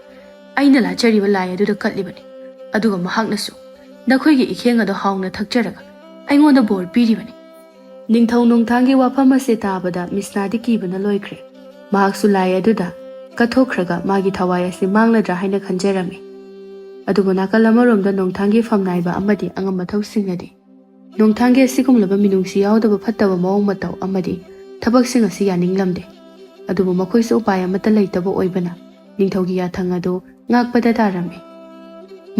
ꯑꯩꯅ ꯂꯥꯠꯆꯔꯤꯕ ꯂꯥꯏ ꯑꯗꯨꯗ ꯀꯠꯂꯤꯕꯅꯤ꯫ ꯑꯗꯨꯒ ꯃꯍꯥꯛꯅꯁꯨ ꯅꯈꯣꯏꯒꯤ ꯏꯈꯦꯡ ꯑꯗꯣ ꯍꯥꯎꯅ ꯊꯛꯆꯔꯒ ꯑꯩꯉꯣꯟꯗ ꯕꯣꯔ ꯄꯤꯔꯤꯕꯅꯤ꯫" ꯅꯤꯡꯊꯧ ꯅꯣꯡꯊꯥꯡꯒꯤ ꯋꯥꯐꯝ ꯑꯁꯤ ꯇꯥꯕꯗ ꯃꯤꯁꯅꯥꯗꯤ ꯀꯤꯕꯅ ꯂꯣꯏꯈ꯭ꯔꯦ꯫ ꯃꯍꯥꯛꯁꯨ ꯂꯥꯏ ꯑꯗꯨꯗ ꯀꯠꯊꯣꯛꯈ꯭ꯔꯒ ꯃꯥꯒꯤ ꯊꯋꯥꯏ ꯑꯁꯤ ꯃꯥꯡꯂꯗ꯭ꯔꯥ ꯍꯥꯏꯅ ꯈꯟꯖꯔꯝꯃꯤ꯫ ꯑꯗꯨꯕꯨ ꯅꯥꯀꯜ ꯑꯃꯔꯣꯝꯗ ꯅꯣꯡꯊꯥꯡꯒꯤ ꯐꯝꯅꯥꯏꯕ ꯑꯃꯗꯤ ꯑꯉꯝ ꯃꯊꯧꯁꯤꯡꯅꯗꯤ ꯅꯣꯡꯊꯥꯡꯒꯤ ꯑꯁꯤꯒꯨꯝꯂꯕ ꯃꯤꯅꯨꯡꯁꯤ ꯌꯥꯎꯗꯕ ꯐꯠꯇꯕ ꯃꯑꯣꯡ ꯃꯇꯧ ꯑꯃꯗꯤ ꯊꯕꯛꯁꯤꯡ ꯑꯁꯤ ꯌꯥꯅꯤꯡꯂꯝꯗꯦ꯫ ꯑꯗꯨꯕꯨ ꯃꯈꯣꯏꯁꯨ ꯎꯄꯥꯏ ꯑꯃꯠꯇ ꯂꯩꯇꯕ ꯑꯣꯏꯕꯅ ꯅꯤꯡꯊꯧꯒꯤ ꯌꯥꯊꯪ ꯑꯗꯨ ꯉꯥꯛꯄꯗ ꯇꯥꯔꯝꯃꯤ꯫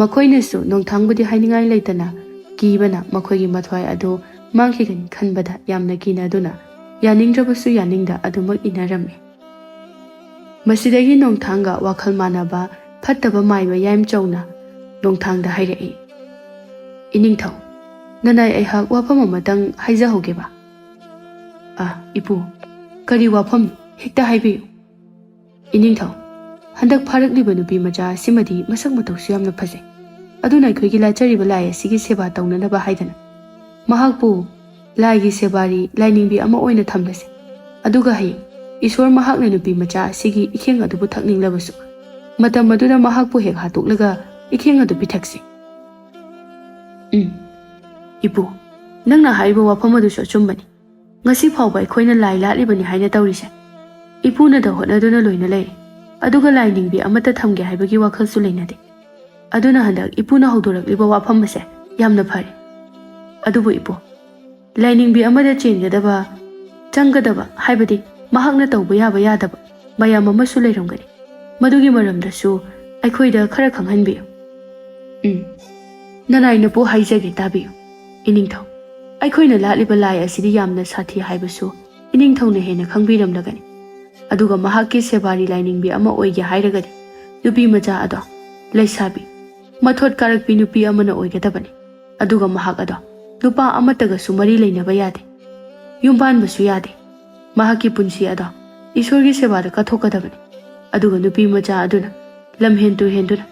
ꯃꯈꯣꯏꯅꯁꯨ ꯅꯣꯡꯊꯥꯡꯕꯨꯗꯤ ꯍꯥꯏꯅꯤꯡꯉꯥꯏ ꯂꯩꯇꯅ ꯀꯤꯕꯅ ꯃꯈꯣꯏꯒꯤ ꯃꯊ꯭ꯋꯥꯏ ꯑꯗꯨ ꯃꯥꯡꯈꯤꯒꯅꯤ ꯈꯟꯕꯗ ꯌꯥꯝꯅ ꯀꯤꯅꯗꯨꯅ ꯌꯥꯅꯤꯡꯗ꯭ꯔꯕꯁꯨ ꯌꯥꯅꯤꯡꯗ ꯑꯗꯨꯃꯛ ꯏꯟꯅꯔꯝꯃꯤ꯫ ꯃꯁꯤꯗꯒꯤ ꯅꯣꯡꯊꯥꯡꯒ ꯋꯥꯈꯜ ꯃꯥꯟꯅꯕ ꯐꯠꯇꯕ ꯃꯥꯏꯕ ꯌꯥꯏꯃꯆꯧꯅ ꯅꯣꯡꯊꯥꯡꯗ ꯍꯥꯏꯔꯛꯏ, "ꯏꯅꯤꯡꯊꯧ, ꯅꯅꯥꯏ ꯑꯩꯍꯥꯛ ꯋꯥꯐꯝ ꯑꯃꯇꯪ ꯍꯥꯏꯖꯍꯧꯒꯦꯕ꯫" "ꯑ, ꯏꯄꯨ, ꯀꯔꯤ ꯋꯥꯐꯝ? ꯍꯦꯛꯇ ꯍꯥꯏꯕꯤꯌꯨ꯫" "ꯏꯅꯤꯡꯊꯧ, ꯍꯟꯗꯛ ꯐꯥꯔꯛꯂꯤꯕ ꯅꯨꯄꯤ ꯃꯆꯥ ꯑꯁꯤꯃꯗꯤ ꯃꯁꯛ ꯃꯇꯧꯁꯨ ꯌꯥꯝꯅ ꯐꯖꯩ꯫ ꯑꯗꯨꯅ ꯑꯩꯈꯣꯏꯒꯤ ꯂꯥꯠꯆꯔꯤꯕ ꯂꯥꯏ ꯑꯁꯤꯒꯤ ꯁꯦꯕꯥ ꯇꯧꯅꯅꯕ ꯍꯥꯏꯗꯅ ꯃꯍꯥꯛꯄꯨ ꯂꯥꯏꯒꯤ ꯁꯦꯕꯥꯔꯤ ꯂꯥꯏꯅꯤꯡꯕꯤ ꯑꯃ ꯑꯣꯏꯅ ꯊꯝꯂꯁꯤ꯫ ꯑꯗꯨꯒ ꯍꯌꯦꯡ ꯏꯁꯣꯔ ꯃꯍꯥꯛꯅ ꯅꯨꯄꯤ ꯃꯆꯥ ꯑꯁꯤꯒꯤ ꯏꯈꯦꯡ ꯑꯗꯨꯕꯨ ꯊꯛꯅꯤꯡꯂꯕꯁꯨ, ꯃꯇꯝ ꯑꯗꯨꯗ ꯃꯍꯥꯛꯄꯨ ꯍꯦꯛ ꯍꯥꯠꯇꯣꯛꯂꯒ ꯏꯈꯦꯡ ꯑꯗꯨ ꯄꯤꯊꯛꯁꯤ꯫ ꯎꯝ, ꯏꯄꯨ, ꯅꯪꯅ ꯍꯥꯏꯔꯤꯕ ꯋꯥꯐꯝ ꯑꯗꯨꯁꯨ ꯑꯆꯨꯝꯕꯅꯤ꯫ ꯉꯁꯤ ꯐꯥꯎꯕ ꯑꯩꯈꯣꯏꯅ ꯂꯥꯏ ꯂꯥꯠꯂꯤꯕꯅꯤ ꯍꯥꯏꯅ ꯇꯧꯔꯤꯁꯦ꯫ ꯏꯄꯨꯅꯗ ꯍꯣꯠꯅꯗꯨꯅ ꯂꯣꯏꯅ ꯂꯩꯔꯤ, ꯑꯗꯨꯒ ꯂꯥꯏꯅꯤꯡꯕꯤ ꯑꯃꯠꯇ ꯊꯝꯒꯦ ꯍꯥꯏꯕꯒꯤ ꯋꯥꯈꯜꯁꯨ ꯂꯩꯅꯗꯦ꯫ ꯑꯗꯨꯅ ꯍꯟꯗꯛ ꯏꯄꯨꯅ ꯍꯧꯗꯣꯔꯛꯂꯤꯕ ꯋꯥꯐꯝ ꯑꯁꯦ ꯌꯥꯝꯅ ꯐꯔꯦ꯫ ꯑꯗꯨꯕꯨ ꯏꯄꯨ, ꯂꯥꯏꯅꯤꯡꯕꯤ ꯑꯃꯗ ꯆꯦꯟꯒꯗꯕ, ꯆꯪꯒꯗꯕ, ꯍꯥꯏꯕꯗꯤ ꯃꯍꯥꯛꯅ ꯇꯧꯕ ꯌꯥꯕ ꯌꯥꯗꯕ ꯃꯌꯥꯝ ꯑꯃꯁꯨ ꯂꯩꯔꯝꯒꯅꯤ꯫ ꯃꯗꯨꯒꯤ ꯃꯔꯝꯗꯁꯨ ꯑꯩꯈꯣꯏꯗ ꯈꯔ ꯈꯪꯍꯟꯕꯤꯌꯨ꯫ ꯎꯝ, ꯅꯅꯥꯏꯅꯄꯨ ꯍꯥꯏꯖꯒꯦ, ꯇꯥꯕꯤꯌꯨ꯫ ꯏꯅꯤꯡꯊꯧ, ꯑꯩꯈꯣꯏꯅ ꯂꯥꯠꯂꯤꯕ ꯂꯥꯏ ꯑꯁꯤꯗꯤ ꯌꯥꯝꯅ ꯁꯥꯊꯤ ꯍꯥꯏꯕꯁꯨ ꯏꯅꯤꯡꯊꯧꯅ ꯍꯦꯟꯅ ꯈꯪꯕꯤꯔꯝꯂꯒꯅꯤ꯫ ꯑꯗꯨꯒ ꯃꯍꯥꯛꯀꯤ ꯁꯦꯕꯥꯔꯤ ꯂꯥꯏꯅꯤꯡꯕꯤ ꯑꯃ ꯑꯣꯏꯒꯦ ꯍꯥꯏꯔꯒꯗꯤ ꯅꯨꯄꯤ ꯃꯆꯥ ꯑꯗꯣ ꯂꯩꯁꯥꯕꯤ, ꯃꯊꯣꯠ ꯀꯥꯔꯛꯄꯤ ꯅꯨꯄꯤ ꯑꯃꯅ ꯑꯣꯏꯒꯗꯕꯅꯤ꯫ ꯑꯗꯨꯒ ꯃꯍꯥꯛ ꯑꯗꯣ ꯅꯨꯄꯥ ꯑꯃꯠꯇꯒꯁꯨ ꯃꯔꯤ ꯂꯩꯅꯕ ꯌꯥꯗꯦ꯫ ꯌꯨꯝ ꯄꯥꯟꯕꯁꯨ ꯌꯥꯗꯦ꯫ ꯃꯍꯥꯛꯀꯤ ꯄꯨꯟꯁꯤ ꯑꯗꯣ ꯏꯁꯣꯔꯒꯤ ꯁꯦꯕꯥꯗ ꯀꯠꯊꯣꯛꯀꯗꯕꯅꯤ꯫ ꯑꯗꯨꯒ ꯅꯨꯄꯤ ꯃꯆꯥ ꯑꯗꯨꯅ ꯂꯝꯍꯦꯟ ꯇꯨꯍꯦꯟꯗꯨꯅ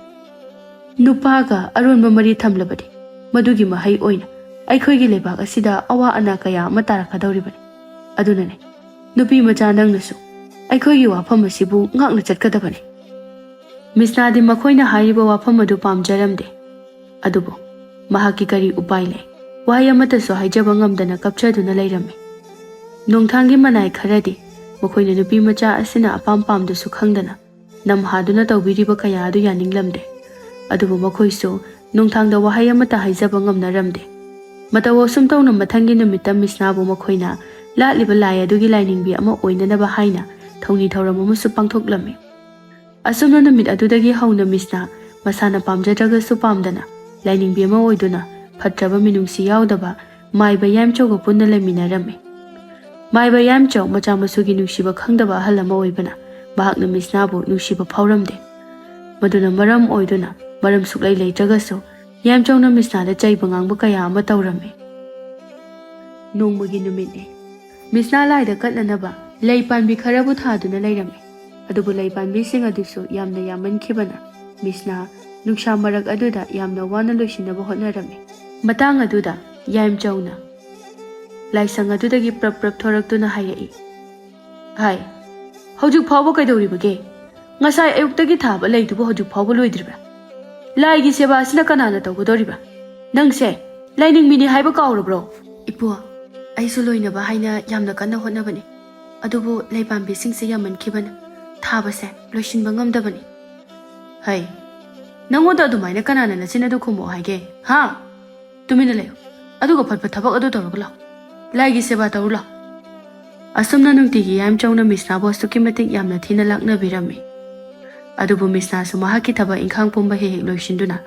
ꯅꯨꯄꯥꯒ ꯑꯔꯣꯟꯕ ꯃꯔꯤ ꯊꯝꯂꯕꯗꯤ, ꯃꯗꯨꯒꯤ ꯃꯍꯩ ꯑꯣꯏꯅ ꯑꯩꯈꯣꯏꯒꯤ ꯂꯩꯕꯥꯛ ꯑꯁꯤꯗ ꯑꯋꯥ ꯑꯅꯥ ꯀꯌꯥ ꯑꯃ ꯇꯥꯔꯛꯀꯗꯧꯔꯤꯕꯅꯤ꯫ ꯑꯗꯨꯅꯅꯦ, ꯅꯨꯄꯤ ꯃꯆꯥ, ꯅꯪꯅꯁꯨ ꯑꯩꯈꯣꯏꯒꯤ ꯋꯥꯐꯝ ꯑꯁꯤꯕꯨ ꯉꯥꯛꯅ ꯆꯠꯀꯗꯕꯅꯤ꯫ ꯃꯤꯁꯅꯥꯗꯤ ꯃꯈꯣꯏꯅ ꯍꯥꯏꯔꯤꯕ ꯋꯥꯐꯝ ꯑꯗꯨ ꯄꯥꯝꯖꯔꯝꯗꯦ꯫ ꯑꯗꯨꯕꯨ ꯃꯍꯥꯛꯀꯤ ꯀꯔꯤ ꯎꯄꯥꯏ ꯂꯩ? ꯋꯥꯍꯩ ꯑꯃꯠꯇꯁꯨ ꯍꯥꯏꯖꯕ ꯉꯝꯗꯅ ꯀꯞꯆꯗꯨꯅ ꯂꯩꯔꯝꯃꯤ꯫ ꯅꯣꯡꯊꯥꯡꯒꯤ ꯃꯅꯥꯏ ꯈꯔꯗꯤ ꯃꯈꯣꯏꯅ ꯅꯨꯄꯤ ꯃꯆꯥ ꯑꯁꯤꯅ ꯑꯄꯥꯝ ꯄꯥꯝꯗꯁꯨ ꯈꯪꯗꯅ ꯅꯝꯍꯥꯗꯨꯅ ꯇꯧꯕꯤꯔꯤꯕ ꯀꯌꯥ ꯑꯗꯨ ꯌꯥꯅꯤꯡꯂꯝꯗꯦ꯫ ꯑꯗꯨꯕꯨ ꯃꯈꯣꯏꯁꯨ ꯅꯣꯡꯊꯥꯡꯗ ꯋꯥꯍꯩ ꯑꯃꯠꯇ ꯍꯥꯏꯖꯕ ꯉꯝꯅꯔꯝꯗꯦ꯫ ꯃꯇꯧ ꯑꯁꯨꯝ ꯇꯧꯅ ꯃꯊꯪꯒꯤ ꯅꯨꯃꯤꯠꯇ ꯃꯤꯁꯅꯥꯕꯨ ꯃꯈꯣꯏꯅ ꯂꯥꯠꯂꯤꯕ ꯂꯥꯏ ꯑꯗꯨꯒꯤ ꯂꯥꯏꯅꯤꯡꯕꯤ ꯑꯃ ꯑꯣꯏꯅꯅꯕ ꯍꯥꯏꯅ ꯊꯧꯅꯤ ꯊꯧꯔꯝ ꯑꯃꯁꯨ ꯄꯥꯡꯊꯣꯛꯂꯝꯃꯤ꯫ ꯑꯁꯨꯝꯅ ꯅꯨꯃꯤꯠ ꯑꯗꯨꯗꯒꯤ ꯍꯧꯅ ꯃꯤꯁꯅꯥ ꯃꯁꯥꯅ ꯄꯥꯝꯖꯗ꯭ꯔꯒꯁꯨ ꯄꯥꯝꯗꯅ ꯂꯥꯏꯅꯤꯡꯕꯤ ꯑꯃ ꯑꯣꯏꯗꯨꯅ ꯐꯠꯇ꯭ꯔꯕ ꯃꯤꯅꯨꯡꯁꯤ ꯌꯥꯎꯗꯕ ꯃꯥꯏꯕ ꯌꯥꯏꯃꯆꯧꯒ ꯄꯨꯟꯅ ꯂꯩꯃꯤꯟꯅꯔꯝꯃꯤ꯫ ꯃꯥꯏꯕ ꯌꯥꯏꯃꯆꯧ ꯃꯆꯥ ꯃꯁꯨꯒꯤ ꯅꯨꯡꯁꯤꯕ ꯈꯪꯗꯕ ꯑꯍꯜ ꯑꯃ ꯑꯣꯏꯕꯅ ꯃꯍꯥꯛꯅ ꯃꯤꯁꯅꯥꯕꯨ ꯅꯨꯡꯁꯤꯕ ꯐꯥꯎꯔꯝꯗꯦ꯫ ꯃꯗꯨꯅ ꯃꯔꯝ ꯑꯣꯏꯗꯨꯅ ꯃꯔꯝ ꯁꯨꯛꯂꯩ ꯂꯩꯇ꯭ꯔꯒꯁꯨ ꯌꯥꯏꯃꯆꯧꯅ ꯃꯤꯁꯅꯥꯗ ꯆꯩꯕ ꯉꯥꯡꯕ ꯀꯌꯥ ꯑꯃ ꯇꯧꯔꯝꯃꯤ꯫ ꯅꯣꯡꯃꯒꯤ ꯅꯨꯃꯤꯠꯅꯤ꯫ ꯃꯤꯁꯅꯥ ꯂꯥꯏꯗ ꯀꯠꯅꯅꯕ ꯂꯩ ꯄꯥꯟꯕꯤ ꯈꯔꯕꯨ ꯊꯥꯗꯨꯅ ꯂꯩꯔꯝꯃꯤ꯫ ꯑꯗꯨꯕꯨ ꯂꯩ ꯄꯥꯟꯕꯤꯁꯤꯡ ꯑꯗꯨꯁꯨ ꯌꯥꯝꯅ ꯌꯥꯝꯃꯟꯈꯤꯕꯅ ꯃꯤꯁꯅꯥ ꯅꯨꯡꯁꯥ ꯃꯔꯛ ꯑꯗꯨꯗ ꯌꯥꯝꯅ ꯋꯥꯅ ꯂꯣꯏꯁꯤꯟꯅꯕ ꯍꯣꯠꯅꯔꯝꯃꯤ꯫ ꯃꯇꯥꯡ ꯑꯗꯨꯗ ꯌꯥꯏꯃꯆꯧꯅ, ꯂꯥꯏꯁꯪ ꯑꯗꯨꯗꯒꯤ ꯄ꯭ꯔꯞ ꯄ꯭ꯔꯞ ꯊꯣꯔꯛꯇꯨꯅ ꯍꯥꯏꯔꯛꯏ꯫ ꯍꯥꯏ, ꯍꯧꯖꯤꯛ ꯐꯥꯎꯕ ꯀꯩꯗꯧꯔꯤꯕꯒꯦ? ꯉꯁꯥꯏ ꯑꯌꯨꯛꯇꯒꯤ ꯊꯥꯕ ꯂꯩꯗꯨꯕꯨ ꯍꯧꯖꯤꯛ ꯐꯥꯎꯕ ꯂꯣꯏꯗ꯭ꯔꯤꯕ꯭ꯔꯥ? ꯂꯥꯏꯒꯤ ꯁꯦꯕꯥꯁꯤꯅ ꯀꯅꯥꯅ ꯇꯧꯒꯗꯧꯔꯤꯕ? ꯅꯪꯁꯦ ꯂꯥꯏꯅꯤꯡꯕꯤꯅꯤ ꯍꯥꯏꯕ ꯀꯥꯎꯔꯕ꯭ꯔꯣ? ꯏꯄꯨ, ꯑꯩꯁꯨ ꯂꯣꯏꯅꯕ ꯍꯥꯏꯅ ꯌꯥꯝꯅ ꯀꯟꯅ ꯍꯣꯠꯅꯕꯅꯤ, ꯑꯗꯨꯕꯨ ꯂꯩ ꯄꯥꯝꯕꯤꯁꯤꯡꯁꯦ ꯌꯥꯝꯃꯟꯈꯤꯕꯅ ꯊꯥꯕꯁꯦ ꯂꯣꯏꯁꯤꯟꯕ ꯉꯝꯗꯕꯅꯤ꯫ ꯍꯩ, ꯅꯪꯉꯣꯟꯗ ꯑꯗꯨꯃꯥꯏꯅ ꯀꯅꯥꯅ ꯅꯆꯤꯟ ꯑꯗꯨ ꯈꯨꯝꯃꯛꯑꯣ ꯍꯥꯏꯒꯦ, ꯍꯥ? ꯇꯨꯃꯤꯟꯅ ꯂꯩꯌꯨ, ꯑꯗꯨꯒ ꯐꯠ ꯐꯠ ꯊꯕꯛ ꯑꯗꯨ ꯇꯧꯔꯒ ꯂꯥꯛꯑꯣ꯫ ꯂꯥꯏꯒꯤ ꯁꯦꯕꯥ ꯇꯧꯔꯨ ꯂꯥꯛꯑꯣ꯫ ꯑꯁꯨꯝꯅ ꯅꯨꯡꯇꯤꯒꯤ ꯌꯥꯏꯃꯆꯧꯅ ꯃꯤꯁꯅꯥꯕꯨ ꯑꯁꯨꯛꯀꯤ ꯃꯇꯤꯛ ꯌꯥꯝꯅ ꯊꯤꯅ ꯂꯥꯛꯅꯕꯤꯔꯝꯃꯤ꯫ ꯑꯗꯨꯕꯨ ꯃꯤꯁꯅꯥꯁꯨ ꯃꯍꯥꯛꯀꯤ ꯊꯕꯛ ꯏꯪꯈꯥꯡ ꯄꯨꯝꯕ ꯍꯦꯛ ꯍꯦꯛ ꯂꯣꯏꯁꯤꯟꯗꯨꯅ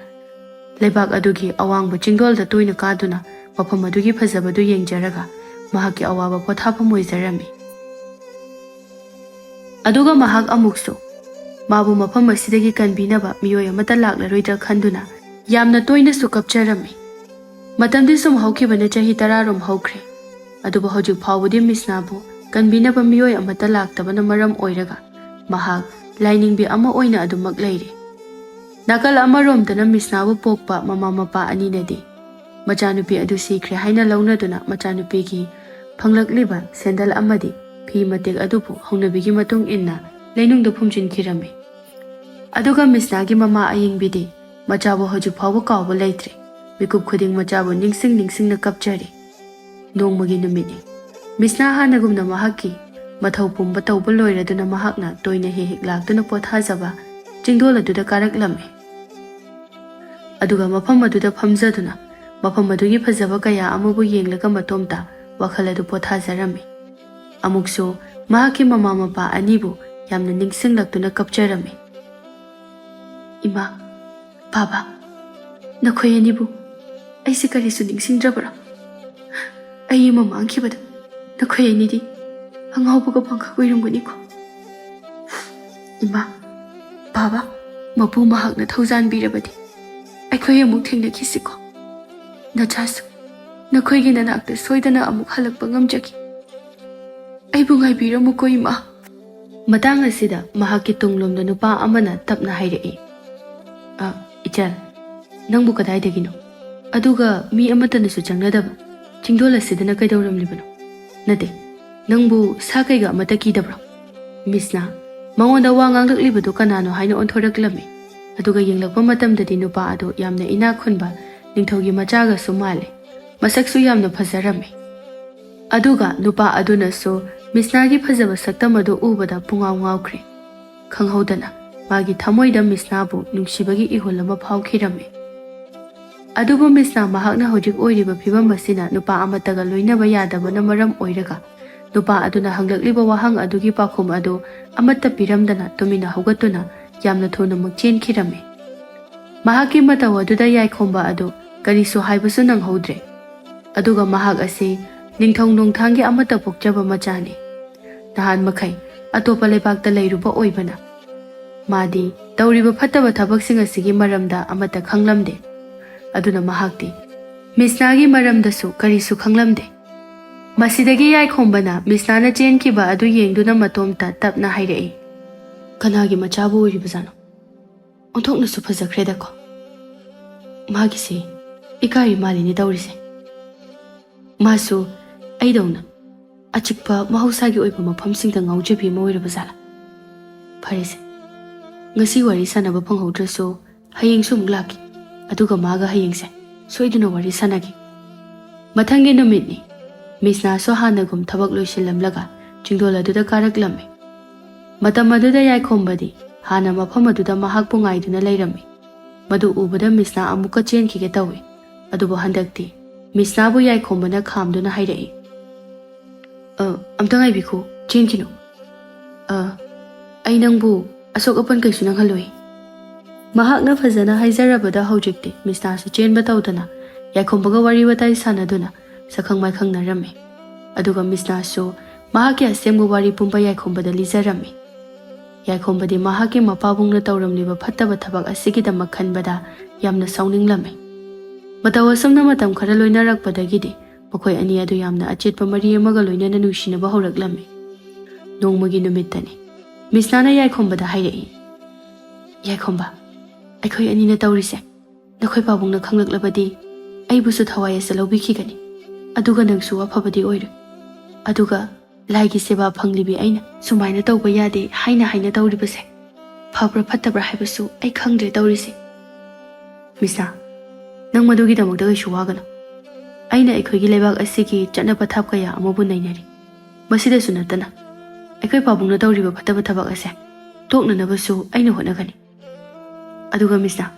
ꯂꯩꯕꯥꯛ ꯑꯗꯨꯒꯤ ꯑꯋꯥꯡꯕ ꯆꯤꯡꯗꯣꯜꯗ ꯇꯣꯏꯅ ꯀꯥꯗꯨꯅ ꯃꯐꯝ ꯑꯗꯨꯒꯤ ꯐꯖꯕꯗꯨ ꯌꯦꯡꯖꯔꯒ ꯃꯍꯥꯛꯀꯤ ꯑꯋꯥꯕ ꯄꯣꯊꯥꯐꯝ ꯑꯣꯏꯖꯔꯝꯃꯤ꯫ ꯑꯗꯨꯒ ꯃꯍꯥꯛ ꯑꯃꯨꯛꯁꯨ ꯃꯥꯕꯨ ꯃꯐꯝ ꯑꯁꯤꯗꯒꯤ ꯀꯟꯕꯤꯅꯕ ꯃꯤꯑꯣꯏ ꯑꯃꯠꯇ ꯂꯥꯛꯂꯔꯣꯏꯗ꯭ꯔꯥ ꯈꯟꯗꯨꯅ ꯌꯥꯝꯅ ꯇꯣꯏꯅꯁꯨ ꯀꯞꯆꯔꯝꯃꯤ꯫ ꯃꯇꯝꯗꯤ ꯁꯨꯝ ꯍꯧꯈꯤꯕꯅ ꯆꯍꯤ ꯇꯔꯥꯔꯣꯝ ꯍꯧꯈ꯭ꯔꯦ꯫ ꯑꯗꯨꯕꯨ ꯍꯧꯖꯤꯛ ꯐꯥꯎꯕꯗꯤ ꯃꯤꯁꯅꯥꯕꯨ ꯀꯟꯕꯤꯅꯕ ꯃꯤꯑꯣꯏ ꯑꯃꯠꯇ ꯂꯥꯛꯇꯕꯅ ꯃꯔꯝ ꯑꯣꯏꯔꯒ ꯃꯍꯥꯛ ꯂꯥꯏꯅꯤꯡꯕꯤ ꯑꯃ ꯑꯣꯏꯅ ꯑꯗꯨꯃꯛ ꯂꯩꯔꯤ꯫ ꯅꯥꯀꯜ ꯑꯃꯔꯣꯝꯗꯅ ꯃꯤꯁꯅꯥꯕꯨ ꯄꯣꯛꯄ ꯃꯃꯥ ꯃꯄꯥ ꯑꯅꯤꯅꯗꯤ ꯃꯆꯥꯅꯨꯄꯤ ꯑꯗꯨ ꯁꯤꯈ꯭ꯔꯦ ꯍꯥꯏꯅ ꯂꯧꯅꯗꯨꯅ ꯃꯆꯥꯅꯨꯄꯤꯒꯤ ꯐꯪꯂꯛꯂꯤꯕ ꯁꯦꯟꯗꯜ ꯑꯃꯗꯤ ꯐꯤ ꯃꯇꯦꯛ ꯑꯗꯨꯕꯨ ꯍꯧꯅꯕꯤꯒꯤ ꯃꯇꯨꯡ ꯏꯟꯅ ꯂꯩꯅꯨꯡꯗ ꯐꯨꯝꯖꯤꯟꯈꯤꯔꯝꯃꯤ꯫ ꯑꯗꯨꯒ ꯃꯤꯁꯅꯥꯒꯤ ꯃꯃꯥ ꯑꯌꯤꯡꯕꯤꯗꯤ ꯃꯆꯥꯕꯨ ꯍꯧꯖꯤꯛ ꯐꯥꯎꯕ ꯀꯥꯎꯕ ꯂꯩꯇ꯭ꯔꯤ꯫ ꯃꯤꯀꯨꯞ ꯈꯨꯗꯤꯡ ꯃꯆꯥꯕꯨ ꯅꯤꯡꯁꯤꯡ ꯅꯤꯡꯁꯤꯡꯅ ꯀꯞꯆꯔꯤ꯫ ꯅꯣꯡꯃꯒꯤ ꯅꯨꯃꯤꯠꯅꯤ꯫ ꯃꯤꯁꯅꯥ ꯍꯥꯟꯅꯒꯨꯝꯅ ꯃꯍꯥꯛꯀꯤ ꯃꯊꯧ ꯄꯨꯝꯕ ꯇꯧꯕ ꯂꯣꯏꯔꯗꯨꯅ ꯃꯍꯥꯛꯅ ꯇꯣꯏꯅ ꯍꯦꯛ ꯍꯦꯛ ꯂꯥꯛꯇꯨꯅ ꯄꯣꯊꯥꯖꯕ ꯆꯤꯡꯗꯣꯜ ꯑꯗꯨꯗ ꯀꯥꯔꯛꯂꯝꯃꯤ꯫ ꯑꯗꯨꯒ ꯃꯐꯝ ꯑꯗꯨꯗ ꯐꯝꯖꯗꯨꯅ ꯃꯐꯝ ꯑꯗꯨꯒꯤ ꯐꯖꯕ ꯀꯌꯥ ꯑꯃꯕꯨ ꯌꯦꯡꯂꯒ ꯃꯇꯣꯝꯇ ꯋꯥꯈꯜ ꯑꯗꯨ ꯄꯣꯊꯥꯖꯔꯝꯃꯤ꯫ ꯑꯃꯨꯛꯁꯨ ꯃꯍꯥꯛꯀꯤ ꯃꯃꯥ ꯃꯄꯥ ꯑꯅꯤꯕꯨ ꯌꯥꯝꯅ ꯅꯤꯡꯁꯤꯡꯂꯛꯇꯨꯅ ꯀꯞꯆꯔꯝꯃꯤ꯫ "ꯏꯃꯥ, ꯕꯥꯕꯥ, ꯅꯈꯣꯏ ꯑꯅꯤꯕꯨ ꯑꯩꯁꯦ ꯀꯔꯤꯁꯨ ꯅꯤꯡꯁꯤꯡꯗ꯭ꯔꯕ꯭ꯔꯥ? ꯑꯩ ꯑꯃ ꯃꯥꯡꯈꯤꯕꯗ ꯅꯈꯣꯏ ꯑꯅꯤꯗꯤ ꯑꯉꯥꯎꯕꯒ ꯄꯪꯈꯛ ꯑꯣꯏꯔꯝꯒꯅꯤꯀꯣ꯫ ꯏꯃꯥ, ꯕꯥꯕꯥ, ꯃꯄꯨ ꯃꯍꯥꯛꯅ ꯊꯧꯖꯥꯟꯕꯤꯔꯕꯗꯤ ꯑꯩꯈꯣꯏ ꯑꯃꯨꯛ ꯊꯦꯡꯅꯈꯤꯁꯤꯀꯣ꯫ ꯅꯆꯥꯁꯨ ꯅꯈꯣꯏꯒꯤ ꯅꯅꯥꯛꯇ ꯁꯣꯏꯗꯅ ꯑꯃꯨꯛ ꯍꯜꯂꯛꯄ ꯉꯝꯖꯈꯤ꯫ ꯑꯩꯕꯨ ꯉꯥꯏꯕꯤꯔꯝꯃꯨꯀꯣ, ꯏꯃꯥ꯫" ꯃꯇꯥꯡ ꯑꯁꯤꯗ ꯃꯍꯥꯛꯀꯤ ꯇꯨꯡꯂꯣꯝꯗ ꯅꯨꯄꯥ ꯑꯃꯅ ꯇꯞꯅ ꯍꯥꯏꯔꯛꯏ, "ꯑ, ꯏꯆꯜ, ꯅꯪꯕꯨ ꯀꯗꯥꯏꯗꯒꯤꯅꯣ? ꯑꯗꯨꯒ ꯃꯤ ꯑꯃꯠꯇꯅꯁꯨ ꯆꯪꯅꯗꯕ?" "ꯆꯤꯡꯗꯣꯜ ꯑꯁꯤꯗꯅ ꯀꯩꯗꯧꯔꯝꯂꯤꯕꯅꯣ? ꯅꯠꯇꯦ, ꯅꯪꯕꯨ ꯁꯥ ꯀꯩꯒ ꯑꯃꯠꯇ ꯀꯤꯗꯕ꯭ꯔꯣ?" ꯃꯤꯁꯅꯥ ꯃꯉꯣꯟꯗ ꯋꯥ ꯉꯥꯡꯂꯛꯂꯤꯕꯗꯨ ꯀꯅꯥꯅꯣ ꯍꯥꯏꯅ ꯑꯣꯟꯊꯣꯔꯛꯂꯝꯃꯤ꯫ ꯑꯗꯨꯒ ꯌꯦꯡꯂꯛꯄ ꯃꯇꯝꯗꯗꯤ ꯅꯨꯄꯥ ꯑꯗꯨ ꯌꯥꯝꯅ ꯏꯅꯥꯛ ꯈꯨꯟꯕ ꯅꯤꯡꯊꯧꯒꯤ ꯃꯆꯥꯒꯁꯨ ꯃꯥꯜꯂꯦ꯫ ꯃꯁꯛꯁꯨ ꯌꯥꯝꯅ ꯐꯖꯔꯝꯃꯤ꯫ ꯑꯗꯨꯒ ꯅꯨꯄꯥ ꯑꯗꯨꯅꯁꯨ ꯃꯤꯁꯅꯥꯒꯤ ꯐꯖꯕ ꯁꯛꯇꯝ ꯑꯗꯨ ꯎꯕꯗ ꯄꯨꯡꯉꯥꯎ ꯉꯥꯎꯈ꯭ꯔꯦ꯫ ꯈꯪꯍꯧꯗꯅ ꯃꯥꯒꯤ ꯊꯃꯣꯏꯗ ꯃꯤꯁꯅꯥꯕꯨ ꯅꯨꯡꯁꯤꯕꯒꯤ ꯏꯍꯨꯜ ꯑꯃ ꯐꯥꯎꯈꯤꯔꯝꯃꯤ꯫ ꯑꯗꯨꯕꯨ ꯃꯤꯁꯅꯥ ꯃꯍꯥꯛꯅ ꯍꯧꯖꯤꯛ ꯑꯣꯏꯔꯤꯕ ꯐꯤꯕꯝ ꯑꯁꯤꯅ ꯅꯨꯄꯥ ꯑꯃꯠꯇꯒ ꯂꯣꯏꯅꯕ ꯌꯥꯗꯕꯅ ꯃꯔꯝ ꯑꯣꯏꯔꯒ, ꯅꯨꯄꯥ ꯑꯗꯨꯅ ꯍꯪꯂꯛꯂꯤꯕ ꯋꯥꯍꯪ ꯑꯗꯨꯒꯤ ꯄꯥꯎꯈꯨꯝ ꯑꯗꯨ ꯑꯃꯠꯇ ꯄꯤꯔꯝꯗꯅ ꯇꯨꯃꯤꯟꯅ ꯍꯧꯒꯠꯇꯨꯅ ꯌꯥꯝꯅ ꯊꯨꯅꯃꯛ ꯆꯦꯟꯈꯤꯔꯝꯃꯤ꯫ ꯃꯍꯥꯛꯀꯤ ꯃꯇꯧ ꯑꯗꯨꯗ ꯌꯥꯏꯈꯣꯝꯕ ꯑꯗꯨ ꯀꯔꯤꯁꯨ ꯍꯥꯏꯕꯁꯨ ꯅꯪꯍꯧꯗ꯭ꯔꯦ꯫ ꯑꯗꯨꯒ ꯃꯍꯥꯛ ꯑꯁꯤ ꯅꯤꯡꯊꯧ ꯅꯣꯡꯊꯥꯡꯒꯤ ꯑꯃꯠꯇ ꯄꯣꯛꯆꯕ ꯃꯆꯥꯅꯤ꯫ ꯅꯍꯥꯟ ꯃꯈꯩ ꯑꯇꯣꯞꯄ ꯂꯩꯕꯥꯛꯇ ꯂꯩꯔꯨꯕ ꯑꯣꯏꯕꯅ, ꯃꯥꯗꯤ ꯇꯧꯔꯤꯕ ꯐꯠꯇꯕ ꯊꯕꯛꯁꯤꯡ ꯑꯁꯤꯒꯤ ꯃꯔꯝꯗ ꯑꯃꯠꯇ ꯈꯪꯂꯝꯗꯦ꯫ ꯑꯗꯨꯅ ꯃꯍꯥꯛꯇꯤ ꯃꯤꯁꯅꯥꯒꯤ ꯃꯔꯝꯗꯁꯨ ꯀꯔꯤꯁꯨ ꯈꯪꯂꯝꯗꯦ꯫ ꯃꯁꯤꯗꯒꯤ ꯌꯥꯏꯈꯣꯝꯕꯅ ꯃꯤꯁꯅꯥꯅ ꯆꯦꯟꯈꯤꯕ ꯑꯗꯨ ꯌꯦꯡꯗꯨꯅ ꯃꯇꯣꯝꯇ ꯇꯞꯅ ꯍꯥꯏꯔꯛꯏ, "ꯀꯅꯥꯒꯤ ꯃꯆꯥꯕꯨ ꯑꯣꯏꯔꯤꯕꯖꯥꯠꯅꯣ? ꯑꯣꯟꯊꯣꯛꯅꯁꯨ ꯐꯖꯈ꯭ꯔꯦꯗꯀꯣ꯫ ꯃꯥꯒꯤꯁꯦ ꯏꯀꯥꯏꯔꯤ ꯃꯥꯜꯂꯤꯅꯦ ꯇꯧꯔꯤꯁꯦ꯫ ꯃꯥꯁꯨ ꯑꯩꯗꯧꯅ ꯑꯆꯤꯛꯄ ꯃꯍꯧꯁꯥꯒꯤ ꯑꯣꯏꯕ ꯃꯐꯝꯁꯤꯡꯗ ꯉꯥꯎꯖꯕꯤ ꯑꯃ ꯑꯣꯏꯔꯕ ꯖꯥꯠꯂꯥ? ꯐꯔꯦꯁꯦ, ꯉꯁꯤ ꯋꯥꯔꯤ ꯁꯥꯟꯅꯕ ꯐꯪꯍꯧꯗ꯭ꯔꯁꯨ ꯍꯌꯦꯡꯁꯨ ꯑꯃꯨꯛ ꯂꯥꯛꯀꯦ, ꯑꯗꯨꯒ ꯃꯥꯒ ꯍꯌꯦꯡꯁꯦ ꯁꯣꯏꯗꯅ ꯋꯥꯔꯤ ꯁꯥꯟꯅꯒꯦ꯫" ꯃꯊꯪꯒꯤ ꯅꯨꯃꯤꯠꯅꯤ꯫ ꯃꯤꯁꯅꯥꯁꯨ ꯍꯥꯟꯅꯒꯨꯝ ꯊꯕꯛ ꯂꯣꯏꯁꯤꯜꯂꯝꯂꯒ ꯆꯤꯡꯗꯣꯜ ꯑꯗꯨꯗ ꯀꯥꯔꯛꯂꯝꯃꯤ꯫ ꯃꯇꯝ ꯑꯗꯨꯗ ꯌꯥꯏꯈꯣꯝꯕꯗꯤ ꯍꯥꯟꯅ ꯃꯐꯝ ꯑꯗꯨꯗ ꯃꯍꯥꯛꯄꯨ ꯉꯥꯏꯗꯨꯅ ꯂꯩꯔꯝꯃꯤ꯫ ꯃꯗꯨ ꯎꯕꯗ ꯃꯤꯁꯅꯥ ꯑꯃꯨꯛꯀ ꯆꯦꯟꯈꯤꯒꯦ ꯇꯧꯏ꯫ ꯑꯗꯨꯕꯨ ꯍꯟꯗꯛꯇꯤ ꯃꯤꯁꯅꯥꯕꯨ ꯌꯥꯏꯈꯣꯝꯕꯅ ꯈꯥꯝꯗꯨꯅ ꯍꯥꯏꯔꯛꯏ, "ꯑ, ꯑꯝꯇ ꯉꯥꯏꯕꯤꯈꯣ, ꯆꯦꯟꯈꯤꯅꯨ꯫ ꯑ, ꯑꯩ ꯅꯪꯕꯨ ꯑꯁꯣꯛ ꯑꯄꯟ ꯀꯩꯁꯨ ꯅꯪꯍꯜꯂꯣꯏ꯫" ꯃꯍꯥꯛꯅ ꯐꯖꯅ ꯍꯥꯏꯖꯔꯕꯗ ꯍꯧꯖꯤꯛꯇꯤ ꯃꯤꯁꯅꯥꯁꯨ ꯆꯦꯟꯕ ꯇꯧꯗꯅ ꯌꯥꯏꯈꯣꯝꯕꯒ ꯋꯥꯔꯤ ꯋꯥꯇꯥꯏ ꯁꯥꯟꯅꯗꯨꯅ ꯁꯛꯈꯪ ꯃꯥꯏꯈꯪꯅꯔꯝꯃꯤ꯫ ꯑꯗꯨꯒ ꯃꯤꯁꯅꯥꯁꯨ ꯃꯍꯥꯛꯀꯤ ꯑꯁꯦꯡꯕ ꯋꯥꯔꯤ ꯄꯨꯝꯕ ꯌꯥꯏꯈꯣꯝꯕꯗ ꯂꯤꯖꯔꯝꯃꯤ꯫ ꯌꯥꯏꯈꯣꯝꯕꯗꯤ ꯃꯍꯥꯛꯀꯤ ꯃꯄꯥꯕꯨꯡꯅ ꯇꯧꯔꯝꯂꯤꯕ ꯐꯠꯇꯕ ꯊꯕꯛ ꯑꯁꯤꯒꯤꯗꯃꯛ ꯈꯟꯕꯗ ꯌꯥꯝꯅ ꯁꯥꯎꯅꯤꯡꯂꯝꯃꯤ꯫ ꯃꯇꯧ ꯑꯁꯨꯝꯅ ꯃꯇꯝ ꯈꯔ ꯂꯣꯏꯅꯔꯛꯄꯗꯒꯤꯗꯤ ꯃꯈꯣꯏ ꯑꯅꯤ ꯑꯗꯨ ꯌꯥꯝꯅ ꯑꯆꯦꯠꯄ ꯃꯔꯤ ꯑꯃꯒ ꯂꯣꯏꯅꯅ ꯅꯨꯡꯁꯤꯅꯕ ꯍꯧꯔꯛꯂꯝꯃꯤ꯫ ꯅꯣꯡꯃꯒꯤ ꯅꯨꯃꯤꯠꯇꯅꯤ꯫ ꯃꯤꯁꯅꯥꯅ ꯌꯥꯏꯈꯣꯝꯕꯗ ꯍꯥꯏꯔꯛꯏ, "ꯌꯥꯏꯈꯣꯝꯕ, ꯑꯩꯈꯣꯏ ꯑꯅꯤꯅ ꯇꯧꯔꯤꯁꯦ ꯅꯈꯣꯏ ꯄꯥꯕꯨꯡꯅ ꯈꯪꯂꯛꯂꯕꯗꯤ ꯑꯩꯕꯨꯁꯨ ꯊꯋꯥꯏ ꯑꯁꯤ ꯂꯧꯕꯤꯈꯤꯒꯅꯤ꯫ ꯑꯗꯨꯒ ꯅꯪꯁꯨ ꯑꯐꯕꯗꯤ ꯑꯣꯏꯔꯣꯏ꯫ ꯑꯗꯨꯒ ꯂꯥꯏꯒꯤ ꯁꯦꯕꯥ ꯐꯪꯂꯤꯕꯤ ꯑꯩꯅ ꯁꯨꯃꯥꯏꯅ ꯇꯧꯕ ꯌꯥꯗꯦ ꯍꯥꯏꯅ ꯍꯥꯏꯅ ꯇꯧꯔꯤꯕꯁꯦ ꯐꯕ꯭ꯔꯥ ꯐꯠꯇꯕ꯭ꯔꯥ ꯍꯥꯏꯕꯁꯨ ꯑꯩ ꯈꯪꯗ꯭ꯔꯦ ꯇꯧꯔꯤꯁꯦ꯫ ꯃꯤꯁꯅꯥ, ꯅꯪ ꯃꯗꯨꯒꯤꯗꯃꯛꯇ ꯀꯩꯁꯨ ꯋꯥꯒꯅꯨ꯫ ꯑꯩꯅ ꯑꯩꯈꯣꯏꯒꯤ ꯂꯩꯕꯥꯛ ꯑꯁꯤꯒꯤ ꯆꯠꯅ ꯄꯊꯥꯞ ꯀꯌꯥ ꯑꯃꯕꯨ ꯅꯩꯅꯔꯤ꯫ ꯃꯁꯤꯗꯁꯨ ꯅꯠꯇꯅ ꯑꯩꯈꯣꯏ ꯄꯥꯕꯨꯡꯅ ꯇꯧꯔꯤꯕ ꯐꯠꯇꯕ ꯊꯕꯛ ꯑꯁꯦ ꯇꯣꯛꯅꯅꯕꯁꯨ ꯑꯩꯅ ꯍꯣꯠꯅꯒꯅꯤ꯫ ꯑꯗꯨꯒ ꯃꯤꯁꯅꯥ,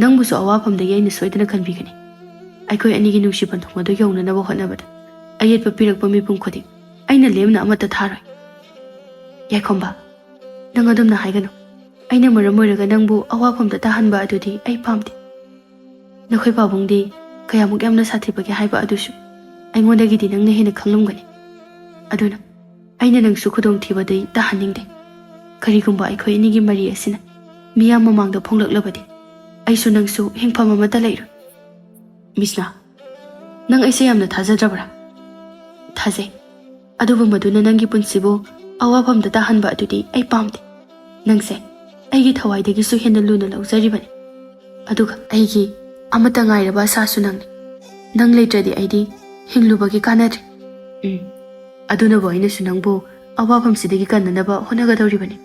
ꯅꯪꯕꯨꯁꯨ ꯑꯋꯥꯐꯝꯗꯒꯤ ꯑꯩꯅ ꯁꯣꯏꯗꯅ ꯀꯟꯕꯤꯒꯅꯤ꯫ ꯑꯩꯈꯣꯏ ꯑꯅꯤꯒꯤ ꯅꯨꯡꯁꯤ ꯄꯟꯊꯨꯡ ꯑꯗꯨ ꯌꯧꯅꯅꯕ ꯍꯣꯠꯅꯕꯗ ꯑꯌꯦꯠꯄ ꯄꯤꯔꯛꯄ ꯃꯤꯄꯨꯝ ꯈꯨꯗꯤꯡ ꯑꯩꯅ ꯂꯦꯝꯅ ꯑꯃꯠꯇ ꯊꯥꯔꯣꯏ꯫ ꯌꯥꯏꯈꯣꯝꯕ, ꯅꯪ ꯑꯗꯨꯝꯅ ꯍꯥꯏꯒꯅꯨ꯫ ꯑꯩꯅ ꯃꯔꯝ ꯑꯣꯏꯔꯒ ꯅꯪꯕꯨ ꯑꯋꯥꯐꯝꯗ ꯇꯥꯍꯟꯕ ꯑꯗꯨꯗꯤ ꯑꯩ ꯄꯥꯝꯗꯦ꯫ ꯅꯈꯣꯏ ꯄꯥꯕꯨꯡꯗꯤ ꯀꯌꯥꯃꯨꯛ ꯌꯥꯝꯅ ꯁꯥꯊꯤꯕꯒꯦ ꯍꯥꯏꯕ ꯑꯗꯨꯁꯨ ꯑꯩꯉꯣꯟꯗꯒꯤꯗꯤ ꯅꯪꯅ ꯍꯦꯟꯅ ꯈꯪꯂꯝꯒꯅꯤ꯫ ꯑꯗꯨꯅ ꯑꯩꯅ ꯅꯪꯁꯨ ꯈꯨꯗꯣꯡꯊꯤꯕꯗꯤ ꯇꯥꯍꯟꯅꯤꯡꯗꯦ꯫ ꯀꯔꯤꯒꯨꯝꯕ ꯑꯩꯈꯣꯏ ꯑꯅꯤꯒꯤ ꯃꯔꯤ ꯑꯁꯤꯅ ꯃꯤꯌꯥꯝ ꯃꯃꯥꯡꯗ ꯐꯣꯡꯂꯛꯂꯕꯗꯤ ꯑꯩꯁꯨ ꯅꯪꯁꯨ ꯍꯤꯡꯐꯝ ꯑꯃꯠꯇ ꯂꯩꯔꯣꯏ꯫ ꯃꯤꯁꯅꯥ, ꯅꯪ ꯑꯩꯁꯦ ꯌꯥꯝꯅ ꯊꯥꯖꯗ꯭ꯔꯕ꯭ꯔꯥ? ꯊꯥꯖꯩ꯫ ꯑꯗꯨꯕꯨ ꯃꯗꯨꯅ ꯅꯪꯒꯤ ꯄꯨꯟꯁꯤꯕꯨ ꯑꯋꯥꯐꯝꯗ ꯇꯥꯍꯟꯕ ꯑꯗꯨꯗꯤ ꯑꯩ ꯄꯥꯝꯗꯦ꯫ ꯅꯪꯁꯦ ꯑꯩꯒꯤ ꯊꯋꯥꯏꯗꯒꯤꯁꯨ ꯍꯦꯟꯅ ꯂꯨꯅ ꯂꯧꯖꯔꯤꯕꯅꯤ꯫ ꯑꯗꯨꯒ ꯑꯩꯒꯤ ꯑꯃꯠꯇ ꯉꯥꯏꯔꯕ ꯑꯁꯥꯁꯨ ꯅꯪꯅꯤ꯫ ꯅꯪ ꯂꯩꯇ꯭ꯔꯗꯤ ꯑꯩꯗꯤ ꯍꯤꯡꯂꯨꯕꯒꯤ ꯀꯥꯟꯅꯗ꯭ꯔꯦ꯫ ꯎꯝ, ꯑꯗꯨꯅꯕꯨ ꯑꯩꯅꯁꯨ ꯅꯪꯕꯨ ꯑꯋꯥꯐꯝꯁꯤꯗꯒꯤ ꯀꯟꯅꯅꯕ ꯍꯣꯠꯅꯒꯗꯧꯔꯤꯕꯅꯤ꯫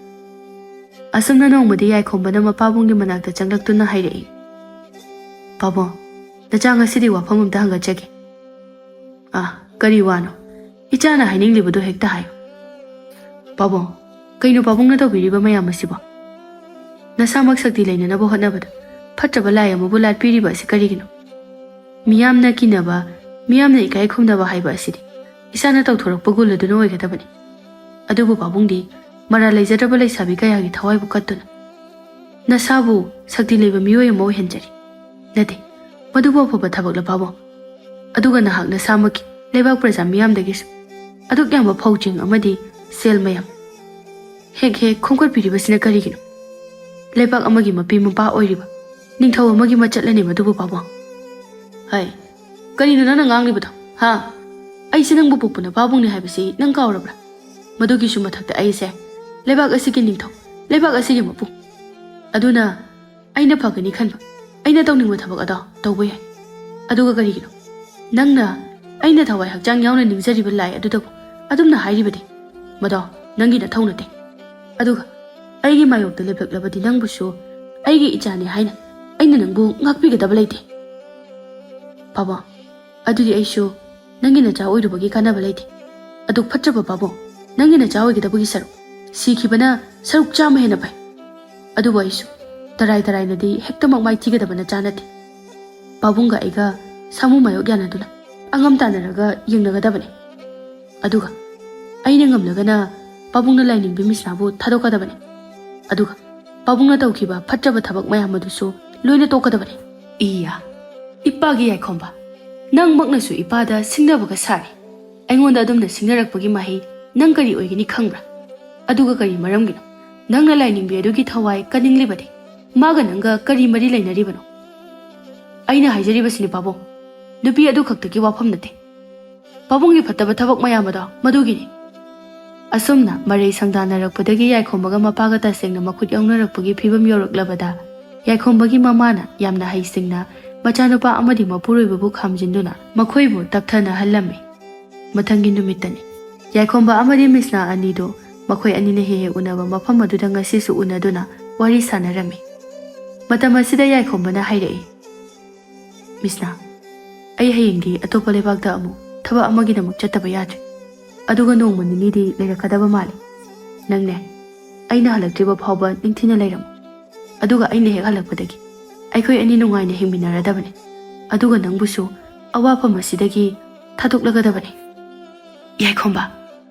ꯑꯁꯨꯝꯅ ꯅꯣꯡꯃꯗꯤ ꯌꯥꯏꯈꯣꯝꯕꯅ ꯃꯄꯥꯕꯨꯡꯒꯤ ꯃꯅꯥꯛꯇ ꯆꯪꯂꯛꯇꯨꯅ ꯍꯥꯏꯔꯛꯏ, "ꯄꯥꯕꯨꯡ, ꯅꯆꯥ ꯉꯁꯤꯗꯤ ꯋꯥꯐꯝ ꯑꯝꯇ ꯍꯪꯒꯠꯆꯒꯦ꯫" "ꯑꯥ, ꯀꯔꯤ ꯋꯥꯅꯣ? ꯏꯆꯥꯅ ꯍꯥꯏꯅꯤꯡꯂꯤꯕꯗꯨ ꯍꯦꯛꯇ ꯍꯥꯏꯌꯨ꯫" "ꯄꯥꯕꯨꯡ, ꯀꯩꯅꯣ ꯄꯥꯕꯨꯡꯅ ꯇꯧꯕꯤꯔꯤꯕ ꯃꯌꯥꯝ ꯑꯁꯤꯕꯣ? ꯅꯁꯥꯃꯛ ꯁꯛꯇꯤ ꯂꯩꯅꯅꯕ ꯍꯣꯠꯅꯕꯗ ꯐꯠꯇ꯭ꯔꯕ ꯂꯥꯏ ꯑꯃꯕꯨ ꯂꯥꯠꯄꯤꯔꯤꯕ ꯑꯁꯤ ꯀꯔꯤꯒꯤꯅꯣ? ꯃꯤꯌꯥꯝꯅ ꯀꯤꯅꯕ, ꯃꯤꯌꯥꯝꯅ ꯏꯀꯥꯏ ꯈꯨꯝꯅꯕ ꯍꯥꯏꯕ ꯑꯁꯤꯗꯤ ꯏꯁꯥꯅ ꯇꯧꯊꯣꯔꯛꯄ ꯒꯨꯟ ꯑꯗꯨꯅ ꯑꯣꯏꯒꯗꯕꯅꯤ꯫ ꯑꯗꯨꯕꯨ ꯄꯥꯕꯨꯡꯗꯤ ꯃꯔꯥꯜ ꯂꯩꯖꯗ꯭ꯔꯕ ꯂꯩꯁꯥꯕꯤ ꯀꯌꯥꯒꯤ ꯊꯋꯥꯏꯕꯨ ꯀꯠꯇꯨꯅ ꯅꯁꯥꯕꯨ ꯁꯛꯇꯤ ꯂꯩꯕ ꯃꯤꯑꯣꯏ ꯑꯃ ꯑꯣꯏꯍꯟꯖꯔꯤ꯫ ꯅꯠꯇꯦ, ꯃꯗꯨꯕꯨ ꯑꯐꯕ ꯊꯕꯛꯂ ꯄꯥꯕꯨꯡ? ꯑꯗꯨꯒ ꯅꯍꯥꯛ ꯅꯁꯥꯃꯛꯀꯤ ꯂꯩꯕꯥꯛ ꯄ꯭ꯔꯖꯥ ꯃꯤꯌꯥꯝꯗꯒꯤꯁꯨ ꯑꯗꯨꯛ ꯌꯥꯝꯕ ꯐꯧ ꯆꯦꯡ ꯑꯃꯗꯤ ꯁꯦꯜ ꯃꯌꯥꯝ ꯍꯦꯛ ꯍꯦꯛ ꯈꯣꯝꯒꯠꯄꯤꯔꯤꯕꯁꯤꯅ ꯀꯔꯤꯒꯤꯅꯣ? ꯂꯩꯕꯥꯛ ꯑꯃꯒꯤ ꯃꯄꯤ ꯃꯄꯥ ꯑꯣꯏꯔꯤꯕ ꯅꯤꯡꯊꯧ ꯑꯃꯒꯤ ꯃꯆꯠꯂꯅꯤ ꯃꯗꯨꯕꯨ ꯄꯥꯕꯨꯡ꯫" "ꯍꯩ, ꯀꯔꯤꯅꯣ ꯅꯪꯅ ꯉꯥꯡꯂꯤꯕꯗꯣ? ꯍꯥ? ꯑꯩꯁꯦ ꯅꯪꯕꯨ ꯄꯣꯛꯄ ꯅꯄꯥꯕꯨꯡꯅꯤ ꯍꯥꯏꯕꯁꯤ ꯅꯪ ꯀꯥꯎꯔꯕ꯭ꯔꯥ? ꯃꯗꯨꯒꯤꯁꯨ ꯃꯊꯛꯇ ꯑꯩꯁꯦ ꯂꯩꯕꯥꯛ ꯑꯁꯤꯒꯤ ꯅꯤꯡꯊꯧ, ꯂꯩꯕꯥꯛ ꯑꯁꯤꯒꯤ ꯃꯄꯨ꯫ ꯑꯗꯨꯅ ꯑꯩꯅ ꯐꯒꯅꯤ ꯈꯟꯕ, ꯑꯩꯅ ꯇꯧꯅꯤꯡꯕ ꯊꯕꯛ ꯑꯗꯣ ꯇꯧꯕ ꯌꯥꯏ꯫ ꯑꯗꯨꯒ ꯀꯔꯤꯒꯤꯅꯣ ꯅꯪꯅ ꯑꯩꯅ ꯊꯋꯥꯏ ꯍꯛꯆꯥꯡ ꯌꯥꯎꯅ ꯅꯤꯡꯖꯔꯤꯕ ꯂꯥꯏ ꯑꯗꯨꯗꯕꯨ ꯑꯗꯨꯝꯅ ꯍꯥꯏꯔꯤꯕꯗꯤ? ꯃꯗꯣ ꯅꯪꯒꯤ ꯅꯊꯧ ꯅꯠꯇꯦ꯫ ꯑꯗꯨꯒ ꯑꯩꯒꯤ ꯃꯥꯌꯣꯛꯇ ꯂꯦꯞꯂꯛꯂꯕꯗꯤ ꯅꯪꯕꯨꯁꯨ ꯑꯩꯒꯤ ꯏꯆꯥꯅꯤ ꯍꯥꯏꯅ ꯑꯩꯅ ꯅꯪꯕꯨ ꯉꯥꯛꯄꯤꯒꯗꯕ ꯂꯩꯇꯦ꯫ ꯄꯥꯕꯨꯡ, ꯑꯗꯨꯗꯤ ꯑꯩꯁꯨ ꯅꯪꯒꯤ ꯅꯆꯥ ꯑꯣꯏꯔꯨꯕꯒꯤ ꯀꯥꯟꯅꯕ ꯂꯩꯇꯦ꯫ ꯑꯗꯨꯛ ꯐꯠꯇ꯭ꯔꯕ ꯄꯥꯕꯨꯡ, ꯅꯪꯒꯤ ꯅꯆꯥ ꯑꯣꯏꯒꯗꯕꯒꯤ ꯁꯔꯨꯛ, ꯁꯤꯈꯤꯕꯅ ꯁꯔꯨꯛ ꯆꯥꯝꯃ ꯍꯦꯟꯅ ꯐꯩ꯫ ꯑꯗꯨꯕꯨ ꯑꯩꯁꯨ ꯇꯔꯥꯏ ꯇꯔꯥꯏꯅꯗꯤ ꯍꯦꯛꯇꯃꯛ ꯃꯥꯏꯊꯤꯒꯗꯕ ꯅꯆꯥ ꯅꯠꯇꯦ꯫ ꯄꯥꯕꯨꯡꯒ ꯑꯩꯒ ꯁꯥꯃꯨ ꯃꯥꯌꯣꯛ ꯌꯥꯅꯗꯨꯅ ꯑꯉꯝ ꯇꯥꯟꯅꯔꯒ ꯌꯦꯡꯅꯒꯗꯕꯅꯤ꯫ ꯑꯗꯨꯒ ꯑꯩꯅ ꯉꯝꯂꯒꯅ ꯄꯥꯕꯨꯡꯅ ꯂꯥꯏꯅꯤꯡꯕꯤ ꯃꯤꯁꯅꯥꯕꯨ ꯊꯥꯗꯣꯛꯀꯗꯕꯅꯤ꯫ ꯑꯗꯨꯒ ꯄꯥꯕꯨꯡꯅ ꯇꯧꯈꯤꯕ ꯐꯠꯇ꯭ꯔꯕ ꯊꯕꯛ ꯃꯌꯥꯝ ꯑꯗꯨꯁꯨ ꯂꯣꯏꯅ ꯇꯣꯛꯀꯗꯕꯅꯤ꯫ ꯏꯌꯥ, ꯏꯄꯥꯒꯤ ꯌꯥꯏꯈꯣꯝꯕ, ꯅꯪꯃꯛꯅꯁꯨ ꯏꯄꯥꯗ ꯁꯤꯡꯅꯕꯒ ꯁꯥꯔꯤ꯫ ꯑꯩꯉꯣꯟꯗ ꯑꯗꯨꯝꯅ ꯁꯤꯡꯅꯔꯛꯄꯒꯤ ꯃꯍꯩ ꯅꯪ ꯀꯔꯤ ꯑꯣꯏꯒꯅꯤ ꯈꯪꯕ꯭ꯔꯥ? ꯑꯗꯨꯒ ꯀꯔꯤ ꯃꯔꯝꯒꯤꯅꯣ ꯅꯪꯅ ꯂꯥꯏꯅꯤꯡꯕꯤ ꯑꯗꯨꯒꯤ ꯊꯋꯥꯏ ꯀꯟꯅꯤꯡꯂꯤꯕꯗꯤ? ꯃꯥꯒ ꯅꯪꯒ ꯀꯔꯤ ꯃꯔꯤ ꯂꯩꯅꯔꯤꯕꯅꯣ? ꯑꯩꯅ ꯍꯥꯏꯖꯔꯤꯕꯁꯤꯅꯤ ꯄꯥꯕꯨꯡ, ꯅꯨꯄꯤ ꯑꯗꯨ ꯈꯛꯇꯒꯤ ꯋꯥꯐꯝ ꯅꯠꯇꯦ꯫ ꯄꯥꯕꯨꯡꯒꯤ ꯐꯠꯇꯕ ꯊꯕꯛ ꯃꯌꯥꯝ ꯑꯗꯣ ꯃꯗꯨꯒꯤꯅꯤ꯫ ꯑꯁꯨꯝꯅ ꯃꯔꯩ ꯁꯪꯗꯥꯅꯔꯛꯄꯗꯒꯤ ꯌꯥꯏꯈꯣꯝꯕꯒ ꯃꯄꯥꯒ ꯇꯁꯦꯡꯅ ꯃꯈꯨꯠ ꯌꯧꯅꯔꯛꯄꯒꯤ ꯐꯤꯕꯝ ꯌꯧꯔꯛꯂꯕꯗ, ꯌꯥꯏꯈꯣꯝꯕꯒꯤ ꯃꯃꯥꯅ ꯌꯥꯝꯅ ꯍꯩꯁꯤꯡꯅ ꯃꯆꯥꯅꯨꯄꯥ ꯑꯃꯗꯤ ꯃꯄꯨꯔꯣꯏꯕꯕꯨ ꯈꯥꯝꯖꯤꯟꯗꯨꯅ ꯃꯈꯣꯏꯕꯨ ꯇꯞꯊꯅꯍꯜꯂꯝꯃꯤ꯫ ꯃꯊꯪꯒꯤ ꯅꯨꯃꯤꯠꯇꯅꯤ꯫ ꯌꯥꯏꯈꯣꯝꯕ ꯑꯃꯗꯤ ꯃꯤꯁꯅꯥ ꯑꯅꯤꯗꯨ ꯃꯈꯣꯏ ꯑꯅꯤꯅ ꯍꯦꯛ ꯍꯦꯛ ꯎꯅꯕ ꯃꯐꯝ ꯑꯗꯨꯗ ꯉꯁꯤꯁꯨ ꯎꯅꯗꯨꯅ ꯋꯥꯔꯤ ꯁꯥꯟꯅꯔꯝꯃꯤ꯫ ꯃꯇꯝ ꯑꯁꯤꯗ ꯌꯥꯏꯈꯣꯝꯕꯅ ꯍꯥꯏꯔꯛꯏ, "ꯃꯤꯁꯅꯥ, ꯑꯩ ꯍꯌꯦꯡꯗꯤ ꯑꯇꯣꯞꯄ ꯂꯩꯕꯥꯛꯇ ꯑꯃꯨꯛ ꯊꯕꯛ ꯑꯃꯒꯤꯗꯃꯛ ꯆꯠꯇꯕ ꯌꯥꯗ꯭ꯔꯦ꯫ ꯑꯗꯨꯒ ꯅꯣꯡꯃ ꯅꯤꯅꯤꯗꯤ ꯂꯩꯔꯛꯀꯗꯕ ꯃꯥꯜꯂꯤ꯫ ꯅꯪꯅꯦ, ꯑꯩꯅ ꯍꯜꯂꯛꯇ꯭ꯔꯤꯕ ꯐꯥꯎꯕ ꯅꯤꯡꯊꯤꯅ ꯂꯩꯔꯝꯃꯨ꯫ ꯑꯗꯨꯒ ꯑꯩꯅ ꯍꯦꯛ ꯍꯜꯂꯛꯄꯗꯒꯤ ꯑꯩꯈꯣꯏ ꯑꯅꯤ ꯅꯨꯡꯉꯥꯏꯅ ꯍꯤꯡꯃꯤꯟꯅꯔꯗꯕꯅꯤ꯫ ꯑꯗꯨꯒ ꯅꯪꯕꯨꯁꯨ ꯑꯋꯥꯐꯝ ꯑꯁꯤꯗꯒꯤ ꯊꯥꯗꯣꯛꯂꯒꯗꯕꯅꯤ꯫" "ꯌꯥꯏꯈꯣꯝꯕ,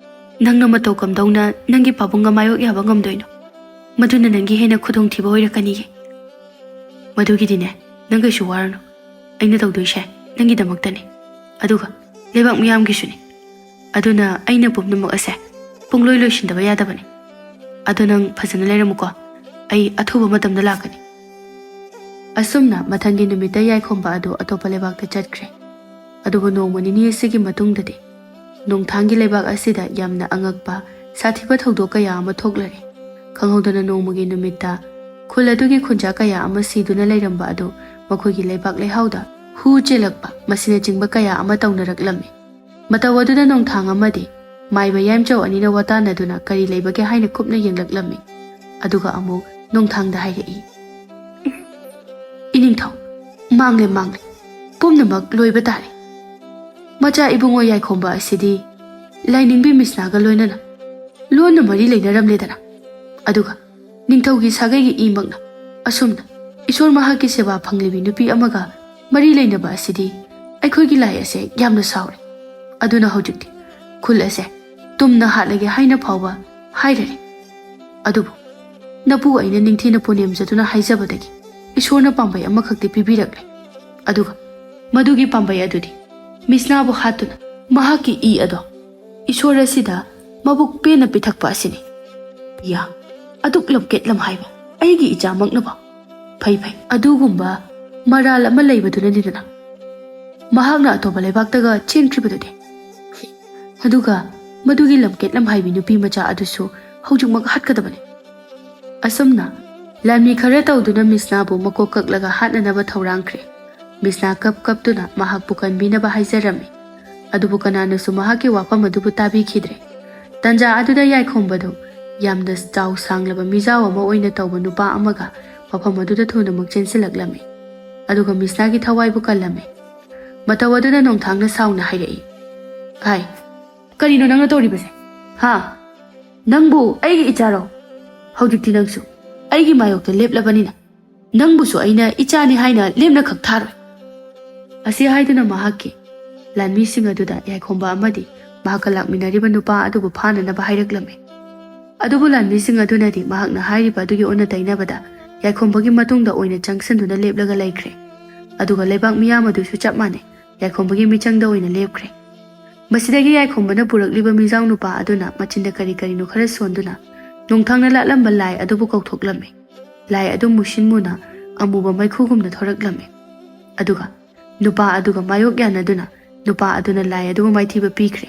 ꯅꯪꯅ ꯃꯇꯧ ꯀꯝꯗꯧꯅ ꯅꯪꯒꯤ ꯄꯥꯕꯨꯡꯒ ꯃꯥꯌꯣꯛ ꯌꯥꯕ ꯉꯝꯗꯣꯏꯅꯣ? ꯃꯗꯨꯅ ꯅꯪꯒꯤ ꯍꯦꯟꯅ ꯈꯨꯗꯣꯡꯊꯤꯕ ꯑꯣꯏꯔꯛꯀꯅꯤꯌꯦ꯫ ꯃꯗꯨꯒꯤꯗꯤꯅꯦ, ꯅꯪ ꯀꯩꯁꯨ ꯋꯥꯔꯨꯅꯨ꯫ ꯑꯩꯅ ꯇꯧꯗꯣꯏꯁꯦ ꯅꯪꯒꯤꯗꯃꯛꯇꯅꯤ꯫ ꯑꯗꯨꯒ ꯂꯩꯕꯥꯛ ꯃꯤꯌꯥꯝꯒꯤꯁꯨꯅꯤ꯫ ꯑꯗꯨꯅ ꯑꯩꯅ ꯄꯨꯝꯅꯃꯛ ꯑꯁꯦ ꯄꯨꯡꯂꯣꯏ ꯂꯣꯏꯁꯤꯟꯗꯕ ꯌꯥꯗꯕꯅꯤ꯫ ꯑꯗꯣ ꯅꯪ ꯐꯖꯅ ꯂꯩꯔꯝꯃꯨꯀꯣ꯫ ꯑꯩ ꯑꯊꯨꯕ ꯃꯇꯝꯗ ꯂꯥꯛꯀꯅꯤ꯫" ꯑꯁꯨꯝꯅ ꯃꯊꯪꯒꯤ ꯅꯨꯃꯤꯠꯇ ꯌꯥꯏꯈꯣꯝꯕ ꯑꯗꯨ ꯑꯇꯣꯞꯄ ꯂꯩꯕꯥꯛꯇ ꯆꯠꯈ꯭ꯔꯦ꯫ ꯑꯗꯨꯕꯨ ꯅꯣꯡꯃ ꯅꯤꯅꯤ ꯑꯁꯤꯒꯤ ꯃꯇꯨꯡꯗꯗꯤ ꯅꯣꯡꯊꯥꯡꯒꯤ ꯂꯩꯕꯥꯛ ꯑꯁꯤꯗ ꯌꯥꯝꯅ ꯑꯉꯛꯄ, ꯁꯥꯊꯤꯕ ꯊꯧꯗꯣꯛ ꯀꯌꯥ ꯑꯃ ꯊꯣꯛꯂꯔꯦ꯫ ꯈꯪꯍꯧꯗꯅ ꯅꯣꯡꯃꯒꯤ ꯅꯨꯃꯤꯠꯇ ꯈꯨꯜ ꯑꯗꯨꯒꯤ ꯈꯨꯟꯖꯥ ꯀꯌꯥ ꯑꯃ ꯁꯤꯗꯨꯅ ꯂꯩꯔꯝꯕ ꯑꯗꯨ ꯃꯈꯣꯏꯒꯤ ꯂꯩꯕꯥꯛ ꯂꯩꯍꯥꯎꯗ ꯍꯨ ꯆꯦꯜꯂꯛꯄ, ꯃꯁꯤꯅꯆꯤꯡꯕ ꯀꯌꯥ ꯑꯃ ꯇꯧꯅꯔꯛꯂꯝꯃꯤ꯫ ꯃꯇꯧ ꯑꯗꯨꯗ ꯅꯣꯡꯊꯥꯡ ꯑꯃꯗꯤ ꯃꯥꯏꯕ ꯌꯥꯏꯃꯆꯧ ꯑꯅꯤꯅ ꯋꯥꯇꯥꯟꯅꯗꯨꯅ ꯀꯔꯤ ꯂꯩꯕꯒꯦ ꯍꯥꯏꯅ ꯀꯨꯞꯅ ꯌꯦꯡꯂꯛꯂꯝꯃꯤ꯫ ꯑꯗꯨꯒ ꯑꯃꯨꯛ ꯅꯣꯡꯊꯥꯡꯗ ꯍꯥꯏꯔꯛꯏ, "ꯏꯅꯤꯡꯊꯧ, ꯃꯥꯡꯂꯦ, ꯃꯥꯡꯂꯦ, ꯄꯨꯝꯅꯃꯛ ꯂꯣꯏꯕ ꯇꯥꯔꯦ꯫ ꯃꯆꯥ ꯏꯕꯨꯡꯉꯣ ꯌꯥꯏꯈꯣꯝꯕ ꯑꯁꯤꯗꯤ ꯂꯥꯏꯅꯤꯡꯕꯤ ꯃꯤꯁꯅꯥꯒ ꯂꯣꯏꯅꯅ ꯂꯣꯟꯅ ꯃꯔꯤ ꯂꯩꯅꯔꯝꯂꯦꯗꯅ꯫ ꯑꯗꯨꯒ ꯅꯤꯡꯊꯧꯒꯤ ꯁꯥꯒꯩꯒꯤ ꯏꯃꯛꯅ ꯑꯁꯨꯝꯅ ꯏꯁꯣꯔ ꯃꯍꯥꯛꯀꯤ ꯁꯦꯕꯥ ꯐꯪꯂꯤꯕꯤ ꯅꯨꯄꯤ ꯑꯃꯒ ꯃꯔꯤ ꯂꯩꯅꯕ ꯑꯁꯤꯗꯤ ꯑꯩꯈꯣꯏꯒꯤ ꯂꯥꯏ ꯑꯁꯦ ꯌꯥꯝꯅ ꯁꯥꯎꯔꯦ꯫ ꯑꯗꯨꯅ ꯍꯧꯖꯤꯛꯇꯤ ꯈꯨꯜ ꯑꯁꯦ ꯇꯨꯝꯅ ꯍꯥꯠꯂꯒꯦ ꯍꯥꯏꯅ ꯐꯥꯎꯕ ꯍꯥꯏꯔꯔꯦ꯫ ꯑꯗꯨꯕꯨ ꯅꯄꯨ ꯑꯩꯅ ꯅꯤꯡꯊꯤꯅ ꯄꯨꯅꯦꯝꯖꯗꯨꯅ ꯍꯥꯏꯖꯕꯗꯒꯤ ꯏꯁꯣꯔꯅ ꯄꯥꯝꯕꯩ ꯑꯃꯈꯛꯇꯤ ꯄꯤꯕꯤꯔꯛꯂꯦ꯫ ꯑꯗꯨꯒ ꯃꯗꯨꯒꯤ ꯄꯥꯝꯕꯩ ꯑꯗꯨꯗꯤ ꯃꯤꯁꯅꯥꯕꯨ ꯍꯥꯠꯇꯨꯅ ꯃꯍꯥꯛꯀꯤ ꯏ ꯑꯗꯣ ꯏꯁꯣꯔ ꯑꯁꯤꯗ ꯃꯕꯨꯛ ꯄꯦꯟꯅ ꯄꯤꯊꯛꯄ ꯑꯁꯤꯅꯤ꯫ ꯌꯥ, ꯑꯗꯨꯛ ꯂꯝꯀꯦꯠ ꯂꯝꯍꯥꯏꯕ ꯑꯩꯒꯤ ꯏꯆꯥꯃꯛꯅꯕ꯫ ꯐꯩ ꯐꯩ, ꯑꯗꯨꯒꯨꯝꯕ ꯃꯔꯥꯜ ꯑꯃ ꯂꯩꯕꯗꯨꯅꯅꯤꯗꯅ ꯃꯍꯥꯛꯅ ꯑꯇꯣꯞꯄ ꯂꯩꯕꯥꯛꯇꯒ ꯆꯦꯟꯈ꯭ꯔꯤꯕꯗꯨꯗꯤ꯫ ꯑꯗꯨꯒ ꯃꯗꯨꯒꯤ ꯂꯝꯀꯦꯠ ꯂꯝꯍꯥꯏꯕꯤ ꯅꯨꯄꯤ ꯃꯆꯥ ꯑꯗꯨꯁꯨ ꯍꯧꯖꯤꯛꯃꯛ ꯍꯥꯠꯀꯗꯕꯅꯤ"꯫ ꯑꯁꯨꯝꯅ ꯂꯥꯟꯃꯤ ꯈꯔ ꯇꯧꯗꯨꯅ ꯃꯤꯁꯅꯥꯕꯨ ꯃꯀꯣꯛ ꯀꯛꯂꯒ ꯍꯥꯠꯅꯅꯕ ꯊꯧꯔꯥꯡꯈ꯭ꯔꯦ꯫ ꯃꯤꯁꯅꯥ ꯀꯞ ꯀꯞꯇꯨꯅ ꯃꯍꯥꯛꯄꯨ ꯀꯟꯕꯤꯅꯕ ꯍꯥꯏꯖꯔꯝꯃꯤ꯫ ꯑꯗꯨꯕꯨ ꯀꯅꯥꯅꯁꯨ ꯃꯍꯥꯛꯀꯤ ꯋꯥꯐꯝ ꯑꯗꯨꯕꯨ ꯇꯥꯕꯤꯈꯤꯗ꯭ꯔꯦ꯫ ꯇꯟꯖꯥ ꯑꯗꯨꯗ ꯌꯥꯏꯈꯣꯝꯕꯗꯨ ꯌꯥꯝꯅ ꯆꯥꯎ ꯁꯥꯡꯂꯕ ꯃꯤꯖꯥꯎ ꯑꯃ ꯑꯣꯏꯅ ꯇꯧꯕ ꯅꯨꯄꯥ ꯑꯃꯒ ꯃꯐꯝ ꯑꯗꯨꯗ ꯊꯨꯅꯃꯛ ꯆꯦꯟꯁꯤꯜꯂꯛꯂꯝꯃꯤ꯫ ꯑꯗꯨꯒ ꯃꯤꯁꯅꯥꯒꯤ ꯊꯋꯥꯏꯕꯨ ꯀꯜꯂꯝꯃꯤ꯫ ꯃꯇꯧ ꯑꯗꯨꯗ ꯅꯣꯡꯊꯥꯡꯅ ꯁꯥꯎꯅ ꯍꯥꯏꯔꯛꯏ, "ꯍꯥꯏ, ꯀꯔꯤꯅꯣ ꯅꯪꯅ ꯇꯧꯔꯤꯕꯁꯦ? ꯍꯥ? ꯅꯪꯕꯨ ꯑꯩꯒꯤ ꯏꯆꯥꯔꯣ? ꯍꯧꯖꯤꯛꯇꯤ ꯅꯪꯁꯨ ꯑꯩꯒꯤ ꯃꯥꯌꯣꯛꯇ ꯂꯦꯞꯂꯕꯅꯤꯅ ꯅꯪꯕꯨꯁꯨ ꯑꯩꯅ ꯏꯆꯥꯅꯤ ꯍꯥꯏꯅ ꯂꯦꯝꯅ ꯈꯛ ꯊꯥꯔꯣꯏ"꯫ ꯑꯁꯤ ꯍꯥꯏꯗꯨꯅ ꯃꯍꯥꯛꯀꯤ ꯂꯥꯟꯃꯤꯁꯤꯡ ꯑꯗꯨꯗ ꯌꯥꯏꯈꯣꯝꯕ ꯑꯃꯗꯤ ꯃꯍꯥꯛꯀ ꯂꯥꯛꯃꯤꯟꯅꯔꯤꯕ ꯅꯨꯄꯥ ꯑꯗꯨꯕꯨ ꯐꯥꯅꯅꯕ ꯍꯥꯏꯔꯛꯂꯝꯃꯤ꯫ ꯑꯗꯨꯕꯨ ꯂꯥꯟꯃꯤꯁꯤꯡ ꯑꯗꯨꯅꯗꯤ ꯃꯍꯥꯛꯅ ꯍꯥꯏꯔꯤꯕ ꯑꯗꯨꯒꯤ ꯑꯣꯟꯅ ꯇꯩꯅꯕꯗ ꯌꯥꯏꯈꯣꯝꯕꯒꯤ ꯃꯇꯨꯡꯗ ꯑꯣꯏꯅ ꯆꯪꯁꯤꯟꯗꯨꯅ ꯂꯦꯞꯂꯒ ꯂꯩꯈ꯭ꯔꯦ꯫ ꯑꯗꯨꯒ ꯂꯩꯕꯥꯛ ꯃꯤꯌꯥꯝ ꯑꯗꯨꯁꯨ ꯆꯞ ꯃꯥꯟꯅꯩ, ꯌꯥꯏꯈꯣꯝꯕꯒꯤ ꯃꯤꯆꯪꯗ ꯑꯣꯏꯅ ꯂꯦꯞꯈ꯭ꯔꯦ꯫ ꯃꯁꯤꯗꯒꯤ ꯌꯥꯏꯈꯣꯝꯕꯅ ꯄꯨꯔꯛꯂꯤꯕ ꯃꯤꯖꯥꯎ ꯅꯨꯄꯥ ꯑꯗꯨꯅ ꯃꯆꯤꯟꯗ ꯀꯔꯤ ꯀꯔꯤꯅꯣ ꯈꯔ ꯁꯣꯟꯗꯨꯅ ꯅꯣꯡꯊꯥꯡꯅ ꯂꯥꯠꯂꯝꯕ ꯂꯥꯏ ꯑꯗꯨꯕꯨ ꯀꯧꯊꯣꯛꯂꯝꯃꯤ꯫ ꯂꯥꯏ ꯑꯗꯨ ꯃꯨꯁꯤꯟ ꯃꯨꯅ ꯑꯃꯨꯕ ꯃꯩꯈꯨꯒꯨꯝꯅ ꯊꯣꯔꯛꯂꯝꯃꯤ꯫ ꯑꯗꯨꯒ ꯅꯨꯄꯥ ꯑꯗꯨꯒ ꯃꯥꯌꯣꯛ ꯌꯥꯅꯗꯨꯅ ꯅꯨꯄꯥ ꯑꯗꯨꯅ ꯂꯥꯏ ꯑꯗꯨꯕꯨ ꯃꯥꯏꯊꯤꯕ ꯄꯤꯈ꯭ꯔꯦ꯫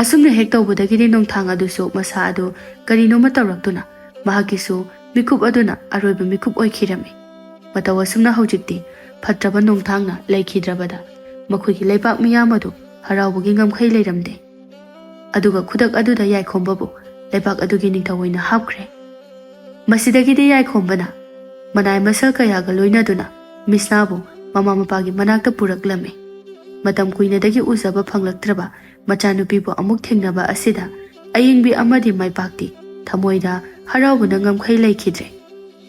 ꯑꯁꯨꯝꯅ ꯍꯦꯛ ꯇꯧꯕꯗꯒꯤꯗꯤ ꯅꯣꯡꯊꯥꯡ ꯑꯗꯨꯁꯨ ꯃꯁꯥ ꯑꯗꯨ ꯀꯔꯤꯅꯣꯃ ꯇꯧꯔꯛꯇꯨꯅ ꯃꯍꯥꯛꯀꯤꯁꯨ ꯃꯤꯀꯨꯞ ꯑꯗꯨꯅ ꯑꯔꯣꯏꯕ ꯃꯤꯀꯨꯞ ꯑꯣꯏꯈꯤꯔꯝꯃꯤ꯫ ꯃꯇꯧ ꯑꯁꯨꯝꯅ ꯍꯧꯖꯤꯛꯇꯤ ꯐꯠꯇ꯭ꯔꯕ ꯅꯣꯡꯊꯥꯡꯅ ꯂꯩꯈꯤꯗ꯭ꯔꯕꯗ ꯃꯈꯣꯏꯒꯤ ꯂꯩꯕꯥꯛ ꯃꯤꯌꯥꯝ ꯑꯗꯨ ꯍꯔꯥꯎꯕꯒꯤ ꯉꯝꯈꯩ ꯂꯩꯔꯝꯗꯦ꯫ ꯑꯗꯨꯒ ꯈꯨꯗꯛ ꯑꯗꯨꯗ ꯌꯥꯏꯈꯣꯝꯕꯕꯨ ꯂꯩꯕꯥꯛ ꯑꯗꯨꯒꯤ ꯅꯤꯡꯊꯧ ꯑꯣꯏꯅ ꯍꯥꯞꯈ꯭ꯔꯦ꯫ ꯃꯁꯤꯗꯒꯤꯗꯤ ꯌꯥꯏꯈꯣꯝꯕꯅ ꯃꯅꯥꯏ ꯃꯁꯜ ꯀꯌꯥꯒ ꯂꯣꯏꯅꯗꯨꯅ ꯃꯤꯁꯅꯥꯕꯨ ꯃꯃꯥ ꯃꯄꯥꯒꯤ ꯃꯅꯥꯛꯇ ꯄꯨꯔꯛꯂꯝꯃꯤ꯫ ꯃꯇꯝ ꯀꯨꯏꯅꯗꯒꯤ ꯎꯖꯕ ꯐꯪꯂꯛꯇ꯭ꯔꯕ ꯃꯆꯥꯅꯨꯄꯤꯕꯨ ꯑꯃꯨꯛ ꯊꯦꯡꯅꯕ ꯑꯁꯤꯗ ꯑꯌꯤꯡꯕꯤ ꯑꯃꯗꯤ ꯃꯥꯏꯄꯥꯛꯇꯤ ꯊꯃꯣꯏꯗ ꯍꯔꯥꯎꯕꯅ ꯉꯝꯈꯩ ꯂꯩꯈꯤꯗ꯭ꯔꯦ꯫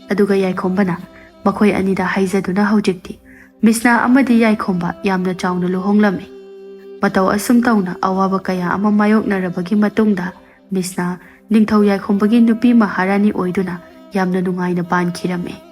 ꯑꯗꯨꯒ ꯌꯥꯏꯈꯣꯝꯕꯅ ꯃꯈꯣꯏ ꯑꯅꯤꯗ ꯍꯥꯏꯖꯗꯨꯅ ꯍꯧꯖꯤꯛꯇꯤ ꯃꯤꯁꯅꯥ ꯑꯃꯗꯤ ꯌꯥꯏꯈꯣꯝꯕ ꯌꯥꯝꯅ ꯆꯥꯎꯅ ꯂꯨꯍꯣꯡꯂꯝꯃꯤ꯫ ꯃꯇꯧ ꯑꯁꯨꯝ ꯇꯧꯅ ꯑꯋꯥꯕ ꯀꯌꯥ ꯑꯃ ꯃꯥꯌꯣꯛꯅꯔꯕꯒꯤ ꯃꯇꯨꯡꯗ ꯃꯤꯁꯅꯥ ꯅꯤꯡꯊꯧ ꯌꯥꯏꯈꯣꯝꯕꯒꯤ ꯅꯨꯄꯤ ꯃꯍꯥꯔꯥꯅꯤ ꯑꯣꯏꯗꯨꯅ ꯌꯥꯝꯅ ꯅꯨꯡꯉꯥꯏꯅ ꯄꯥꯟꯈꯤꯔꯝꯃꯤ꯫